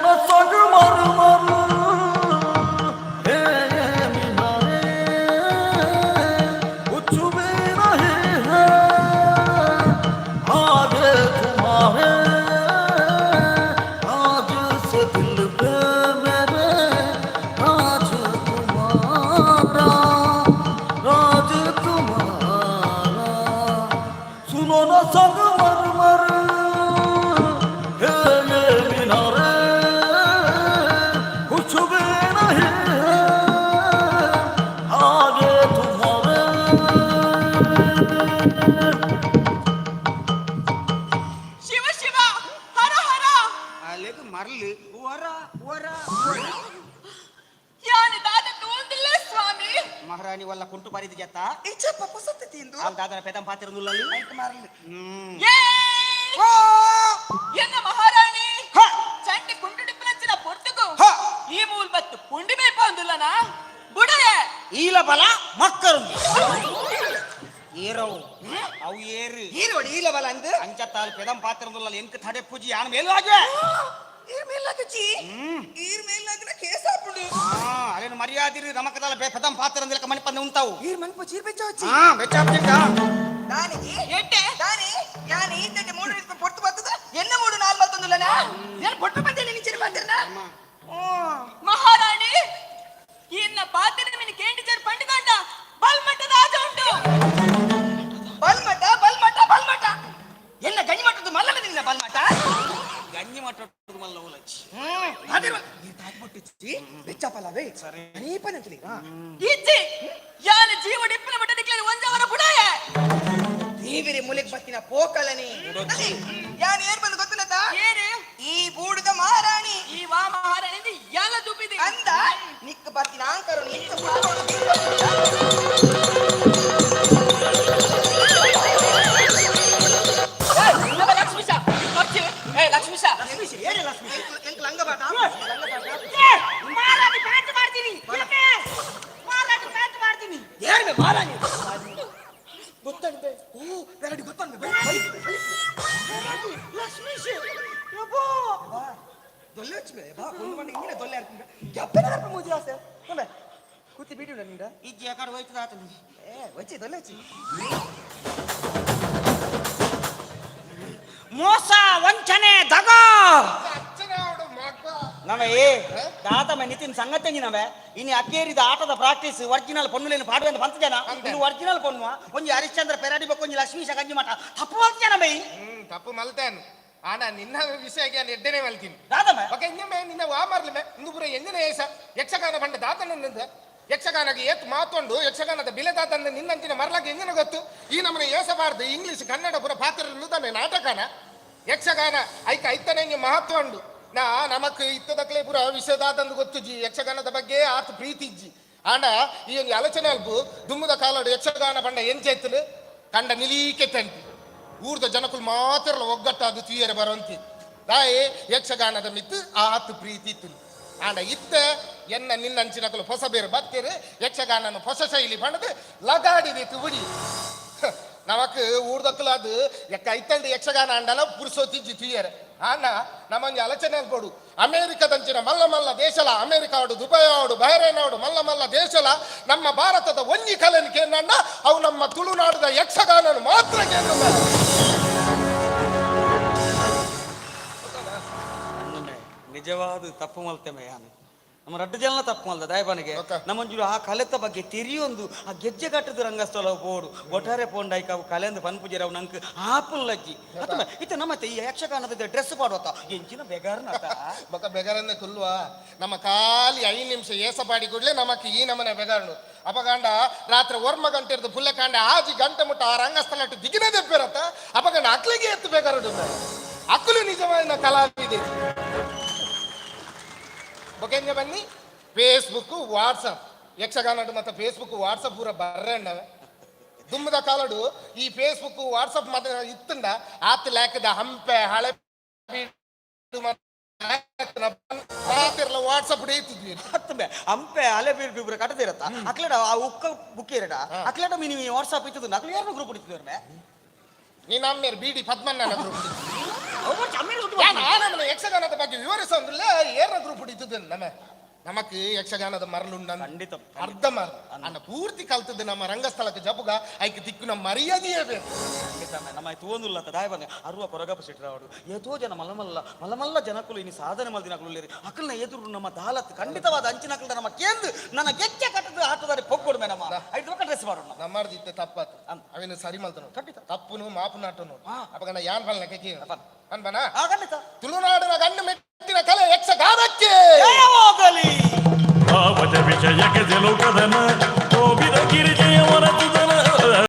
Shiva Shiva ಹರ ಹರ ಅಲ್ಲಿಗೆ ಮರಲಿ ವರ ವರ ಯಾನು ದಾದ ತೂಂದಿಲ್ಲ ಸ್ವಾಮಿ ಮಹಾರಾಣಿ ವಲ್ಲ ಕುಂಟು ಬಾರಿದ ಜತ್ತ ಇಚ್ಚಪ್ಪ ಪುಸತ್ತ ತಿಂದು ಅಲ್ಲಿ ದಾದನ ಪೆದಂ ಪಾತ್ರ ನುಲ್ಲಲ್ಲಿ ಮರಲಿ ಏ ಎನ್ನ ಮಹಾರಾಣಿ ಚಂಡಿ ಕುಂಟು ಡಿಪ್ಪಲಂಚಿನ ಪೊರ್ತುಗು ಈ ಮೂಲ್ ಬತ್ತು ಪುಂಡಿ ಮೇಪ ಅಂದುಲ್ಲನಾ ಬುಡಯೆ ಈಲ ಬಲ ಮಕ್ಕರು ಏರವು ಅವು ಏರು ಈರೋಡಿ ಈಲ ಬಲ ಅಂದು ಅಂಚತ್ತಾಲ್ ಪೆದಂ ಪಾತ್ರ ನುಲ್ಲಲ್ಲಿ ಎಂಕ್ ತಡೆ ಪೂಜಿ ಯಾನ ಮೇಲು ಆಗುವೆ ಈರ್ ಮೇಲಾಗಚಿ ಈರ್ ಮೇಲಾಗನ ಕೇಸ್ ಹಾಪುಂಡು ಅಲ್ಲೇನು ಮರ್ಯಾದಿರು ನಮಕದಲ್ಲ ಪೆದಂ ಪಾತ್ರ ಅಂದಿಲಕ ಮಣಿ ಪಂದ ಉಂತಾವು ಈರ್ ಮನ್ಪು ಚೀರ್ ಬೆಚ್ಚಾಚಿ ಹಾ ಬೆಚ್ಚಾಪ್ತಿದ್ದ ದಾನಿಗೆ ಎಟ್ಟೆ ದಾನಿ ಯಾನ್ ಈತಂಡೆ ಮೂಡು ನಿಲ್ಕೊಂಡು ಪೊಟ್ಟು ಬರ್ತದ ಎನ್ನ ಮೂಡು ನಾಲ್ ಮಲ್ತೊಂದುಲ್ಲನಾ ನಾನು ಪೊಟ್ಟು ಬಂದೇನೆ ನಿಂಚಿನ ಬಂದಿರ್ನ ಮಹಾರಾಣಿ ಇನ್ನ ಪಾತ್ರೆ ಮಿನಿ ಕೇಂಡಿಚರ್ ಪಂಡಿತಂಡ ಬಲ್ಮಟ್ಟದ ಆಜ ಉಂಟು ಬಲ್ಮಟ ಬಲ್ಮಟ ಬಲ್ಮಟ ಎನ್ನ ಗಂಜಿ ಮಟ್ಟದ್ದು ಮಲ್ಲನ ನಿನ್ನ ಬಲ್ಮಟ ಗಂಜಿ ಮಟ್ಟ ಮಲ್ಲ ಉಲಚ್ಚಿ ಬೆಚ್ಚಪಲ್ಲವೇ ಸರಿ ಅನೀಪನಂತಲಿ ಇಜ್ಜಿ ಯಾನ ಜೀವ ಡಿಪ್ಪನ ಮಟ್ಟ ದಿಕ್ಲೆ ಒಂಜವರ ಬುಡಯೆ ದೇವಿರಿ ಮುಲೆಗ್ ಬತ್ತಿನ ಪೋಕಲನೆ ಯಾನ್ ಏನ್ ಬಂದು ಗೊತ್ತುನತ ಏರು ಈ ಬೂಡುದ ಮಹಾರಾಣಿ ಈ ವಾ ಮಹಾರಾಣಿ ಯಾಲ ತುಪ್ಪಿದೆ ಅಂದ ನಿಕ್ಕ ಬತ್ತಿನ ಆಂಕರು ನಿಕ್ಕ ಲಕ್ಷ್ಮೀಶ ಏ ಲಕ್ಷ್ಮೀಶ ಲಂಗಬಾಟ ಮಾರಾಟಿ ಪ್ಯಾಂಟ್ ಮಾಡ್ತೀನಿ ಮಾರಾಟಿ ಪ್ಯಾಂಟ್ ಮಾಡ್ತೀನಿ ಯಾರು ಮಹಾರಾಣಿ ಗೊತ್ತಂತೆ ಓ ಬೆರಡಿ ಗೊತ್ತಂತೆ ಲಕ್ಷ್ಮೀಶ್ ಯಬ್ಬೋ ದೊಲ್ಲೆ ಹಚ್ಚಿ ಬಾ ಒಂದು ಮಂಡಿ ಹಿಂಗಿನ ದೊಲ್ಲೆ ಹಾಕ್ತೀನಿ ಎಪ್ಪನ ದರ್ಪ ಮೂಜಿ ಆಸೆ ನೋಡ ಕೂತಿ ಬಿಡಿ ನಿಂದ ಇಜ್ಜಿ ಯಾಕಡೆ ಹೋಯ್ತದ ಆತನು ಏ ವಚ್ಚಿ ದೊಲ್ಲೆ ಹಚ್ಚಿ ಮೋಸ ವಂಚನೆ ದಗ ಅಚ್ಚನಾವಡು ಮಗ ನವೆ ಏ ದಾತಮ ನಿತಿನ್ ಸಂಗತಿ ನವೆ ಇನಿ ಅಕ್ಕೇರಿದ ಆಟದ ಪ್ರಾಕ್ಟೀಸ್ ಒರಿಜಿನಲ್ ಪೊನ್ನುಲೇನು ಪಾಡುವೆ ಅಂತ ಬಂತ ಜನ ಇನ್ನು ಒರಿಜಿನಲ್ ಪೊನ್ನುವ ಒಂಜಿ ಹರಿಶ್ಚಂದ್ರ ಪೆರಾಡಿ ಬೊಕ್ಕ ಒಂಜಿ ಲಕ್ಷ್ಮೀಶ ಗಂಜಿ ಮಠ ತಪ್ಪು ಬಂತ ಜನ ಬೈ ತಪ್ಪು ಮಲ್ತಾನು ಆನ ನಿನ್ನ ವಿಷಯಕ್ಕೆ ನಾನು ಎಡ್ಡೆನೆ ಮಲ್ತೀನಿ ದಾತಮ ఒక ಎಂಜಮೆ ನಿನ್ನ ವಾಮರ್ಲಿಮೆ ಇಂದು ಪೂರ ಎಂಜನ ಏಸ ಯಕ್ಷಗಾನ ಬಂಡ ದಾತನ ಯಕ್ಷಗಾನಕ್ಕೆ ಏತ್ ಮಾತೊಂಡು ಯಕ್ಷಗಾನದ ಬಿಲೆ ದಾತನ ನಿನ್ನಂಚಿನ ಮರ್ಲಕ್ಕೆ ಎಂಜನ ಗೊತ್ತು ಈ ನಮ್ಮನೆ ಏಸಬಾರ್ದು ಇಂಗ್ಲಿಷ್ ಕನ್ನಡ ಪುರ ಪಾತ್ರ ತಾನೆ ನಾಟಕನ ಯಕ್ಷಗಾನ ಐಕ ಐತನೆ ಇಂಗೆ ಮಹತ್ವ ಉಂಡು ನಾ ನಮಕ್ ಇತ್ತದಕ್ಲೆ ಪೂರ ವಿಷಯದಾತಂದು ಗೊತ್ತು ಜಿ ಯಕ್ಷಗಾನದ ಬಗ್ಗೆ ಆತ ಪ್ರೀತಿ ಇಜ್ಜಿ ಆಂಡ ಈ ಒಂದು ಆಲೋಚನೆ ಅಲ್ಪು ದುಮ್ಮದ ಕಾಲಡು ಯಕ್ಷಗಾನ ಬಂಡ ಎಂಚೈತಲು ಕಂಡ ನಿಲೀಕೆ ತಂತಿ ಊರ್ದ ಜನಕುಲು ಮಾತ್ರ ಒಗ್ಗಟ್ಟಾದು ತೀಯರೆ ಬರೋಂತಿ ದಾಯೆ ಯಕ್ಷಗಾನದ ಮಿತ್ತು ಆತು ಪ್ರೀತಿ ಇತ್ತು ಆಂಡ ಇತ್ತ ಎನ್ನ ನಿನ್ನಂಚಿನಕಲು ಹೊಸ ಬೇರು ಬತ್ತೀರು ಯಕ್ಷಗಾನನ ಹೊಸ ಶೈಲಿ ಬಣ್ಣದು ಲಗಾಡಿದಿತ್ತು ಬಿಡಿ ನಮಕ್ ಊರ್ದಕ್ಕಲು ಅದು ಎಕ್ಕ ಐತಂಡು ಯಕ್ಷಗಾನ ಅಂಡಲ ಪುರುಸೋತಿಜ್ಜಿ ತೀಯರೆ ಆಂಡ ನಮ್ಮಂಜಿ ಆಲೋಚನೆ ಕೊಡು ಅಮೇರಿಕದಂಚಿನ ಮಲ್ಲ ಮಲ್ಲ ದೇಶಲ ಅಮೇರಿಕ ಆಡು ದುಬೈ ಆಡು ಬಹರೇನ್ ಆಡು ಮಲ್ಲ ಮಲ್ಲ ದೇಶಲ ನಮ್ಮ ಭಾರತದ ಒಂಜಿ ಕಲೆನ್ ಕೇಂದ್ರ ಅವು ನಮ್ಮ ತುಳುನಾಡದ ಯಕ್ಷಗಾನನು ಮಾತ್ರ ಕೇಂದ್ರ ನಿಜವಾದ ತಪ್ಪು ಮಲ್ತೆಮೆ ಯಾನು ನಮ್ಮ ರಡ್ಡು ಜನ ತಪ್ಪು ಮಲ್ದ ದಯಪನಿಗೆ. ಓಕೆ. ನಮ್ಮೊಂಜೂರು ಆ ಕಲೆತ ಬಗ್ಗೆ ತೆರಿಯೊಂದು ಆ ಗೆಜ್ಜೆ ಕಟ್ಟದ ರಂಗಸ್ಥಳ ಪೋಡು ಒಟ್ಟಾರೆ ಪೋಂಡೈಕ ಅವು ಕಲೆಂದು ಪನ್ಪುಜೆರ್ ಅವು ನಂಕ್ ಆಪುಲ್ಲಜ್ಜಿ ಅತ್ತಮ ಇತ್ತೆ ನಮ್ಮತ್ತೆ ಈ ಯಕ್ಷಗಾನದ ಡ್ರೆಸ್ ಪಾಡುವತ್ತ ಎಂಚಿನ ಬೆಗಾರ್ನತ. ಬೊಕ ಬೆಗರನ್ನೇ ಕುಲ್ವ. ನಮ್ಮ ಖಾಲಿ 5 ನಿಮಿಷ ಏಸಪಾಡಿ ಕೂಡಲೇ ನಮಕ್ ಈ ನಮನೆ ಬೆಗರ್ನು. ಅಪಗಾಂಡ ರಾತ್ರಿ 9 ಗಂಟೆ ಇರ್ದು ಪುಲ್ಲೆ ಕಾಂಡ 6 ಗಂಟೆ ಮುಟ್ಟ ಆ ರಂಗಸ್ಥಳ ದಿಗಿನ ದೆಪ್ಪಿರತ್ತ. ಅಪಗಾಂಡ ಅಕ್ಲಿಗೆ ಎತ್ತು ಬೆಗರುಡು. ಅಕ್ಕಲು ನಿಜವಾದ ಕಲಾವಿದೆ. ಬೊಕೆಂಜ ಬನ್ನಿ, ಫೇಸ್ಬುಕ್, ವಾಟ್ಸಪ್. ಯಕ್ಷಗಾನ ಮತ್ತೆ ಫೇಸ್ಬುಕ್, ವಾಟ್ಸಪ್ ಪೂರ ಬರ್ರೆಂಡವೆ. ದುಮ್ಮದ ಕಾಲಡು ಈ ಫೇಸ್ಬುಕ್, ವಾಟ್ಸಪ್ ಮತ್ತೆ ಇತ್ತಂಡ ಆತ್ ಲ್ಯಾಕದ ಹಂಪೆ, ಹಳೆ ವಾಟ್ಸಪ್ ಇತ್ತಿದ್ವಿ. ಅತ್ತಮೆ ಹಂಪೆ, ಹಳೆ ಬೀರ್ ಬಿಬ್ರ ಕಟ್ಟದಿರತ್ತ. ಅಕ್ಲೆಡ ಆ ಉಕ್ಕ ಬುಕ್ ಇರಡ. ಅಕ್ಲೆಡ ಮಿನಿ ವಾಟ್ಸಪ್ ಇತ್ತದ. ಅಕ್ಲೆ ಯಾರನ್ನ ಗ್ರೂಪ್ ಇಟ್ಟಿದ್ದಾರೆ? ನೀನ್ ಅಮ್ಮೇರ್ ಬಿಡಿ ಪದ್ಮಣ್ಣ ಗ್ರೂಪ್. ನಮ್ಮ ಯಕ್ಷಗಾನದ ಬಗ್ಗೆ ವಿವರಿಸೋಂದಿಲ್ಲ. ಏರ ಗ್ರೂಪ್ ಹಿಡಿತದೆ ನಮ್ಮ ನಮಕ್ ಯಕ್ಷಗಾನದ ಮರಳುಂಡ. ಖಂಡಿತ. ಅರ್ಧ ಮರ ಅನ್ನ ಪೂರ್ತಿ ಕಲ್ತದ್ದು ನಮ್ಮ ರಂಗಸ್ಥಳಕ್ಕೆ ಜಪುಗ ಐಕ್ ದಿಕ್ಕು ನಮ್ಮ ಮರ್ಯಾದೆಯೇ ಬೇಕು. ಖಂಡಿತ ನಮ್ಮ ತೂವೊಂದುಲ್ಲ. ದಾಯ ಬಂದೆ ಅರುವ ಕೊರಗಪ್ಪ ಶೆಟ್ಟರವರು ಏತೋ ಜನ ಮಲ್ಲ ಮಲ್ಲ ಮಲ್ಲ ಮಲ್ಲ ಜನಕುಲು ಇನಿ ಸಾಧನೆ ಮಲ್ದಿನಕುಲು ಉಲ್ಲೇರಿ. ಅಕಲ್ನ ಎದುರು ನಮ್ಮ ದಾಲತ್ ಖಂಡಿತವಾದ ಅಂಚಿನಕಲ್ದ ನಮ್ಮ ಕೇಂದ್ರ ನನ್ನ ಗೆಜ್ಜೆ ಕಟ್ಟದ ಆಟದಾರಿ ಪೊಗ್ಗೊಡು ನಮ್ಮ ಐದು ಪಕ್ಕ ಡ್ರೆಸ್ ಮಾಡೋಣ. ನಮ್ಮರ್ದಿತ್ತೆ ತಪ್ಪಾತು. ಅವಿನ ಸರಿ ಮಲ್ತನು. ಖಂಡಿತ. ತಪ್ಪುನು ಮಾಪು ನಾಟನು. ಅಪಗಣ ಯಾನ್ ಫಲ್ನ ಕೆಕಿ ಅನ್ಬನ. ಆ ಖಂಡಿತ. ತುಳುನಾಡಿನ ಗಂಡು ಮೆಟ್ಟಿನ ಕಲೆ ಯಕ್ಷಗಾನಕ್ಕೆ ಜಯವಾಗಲಿ. ಭಾವಜ ವಿಷಯಕ್ಕೆ ಜಲೋಕದನ.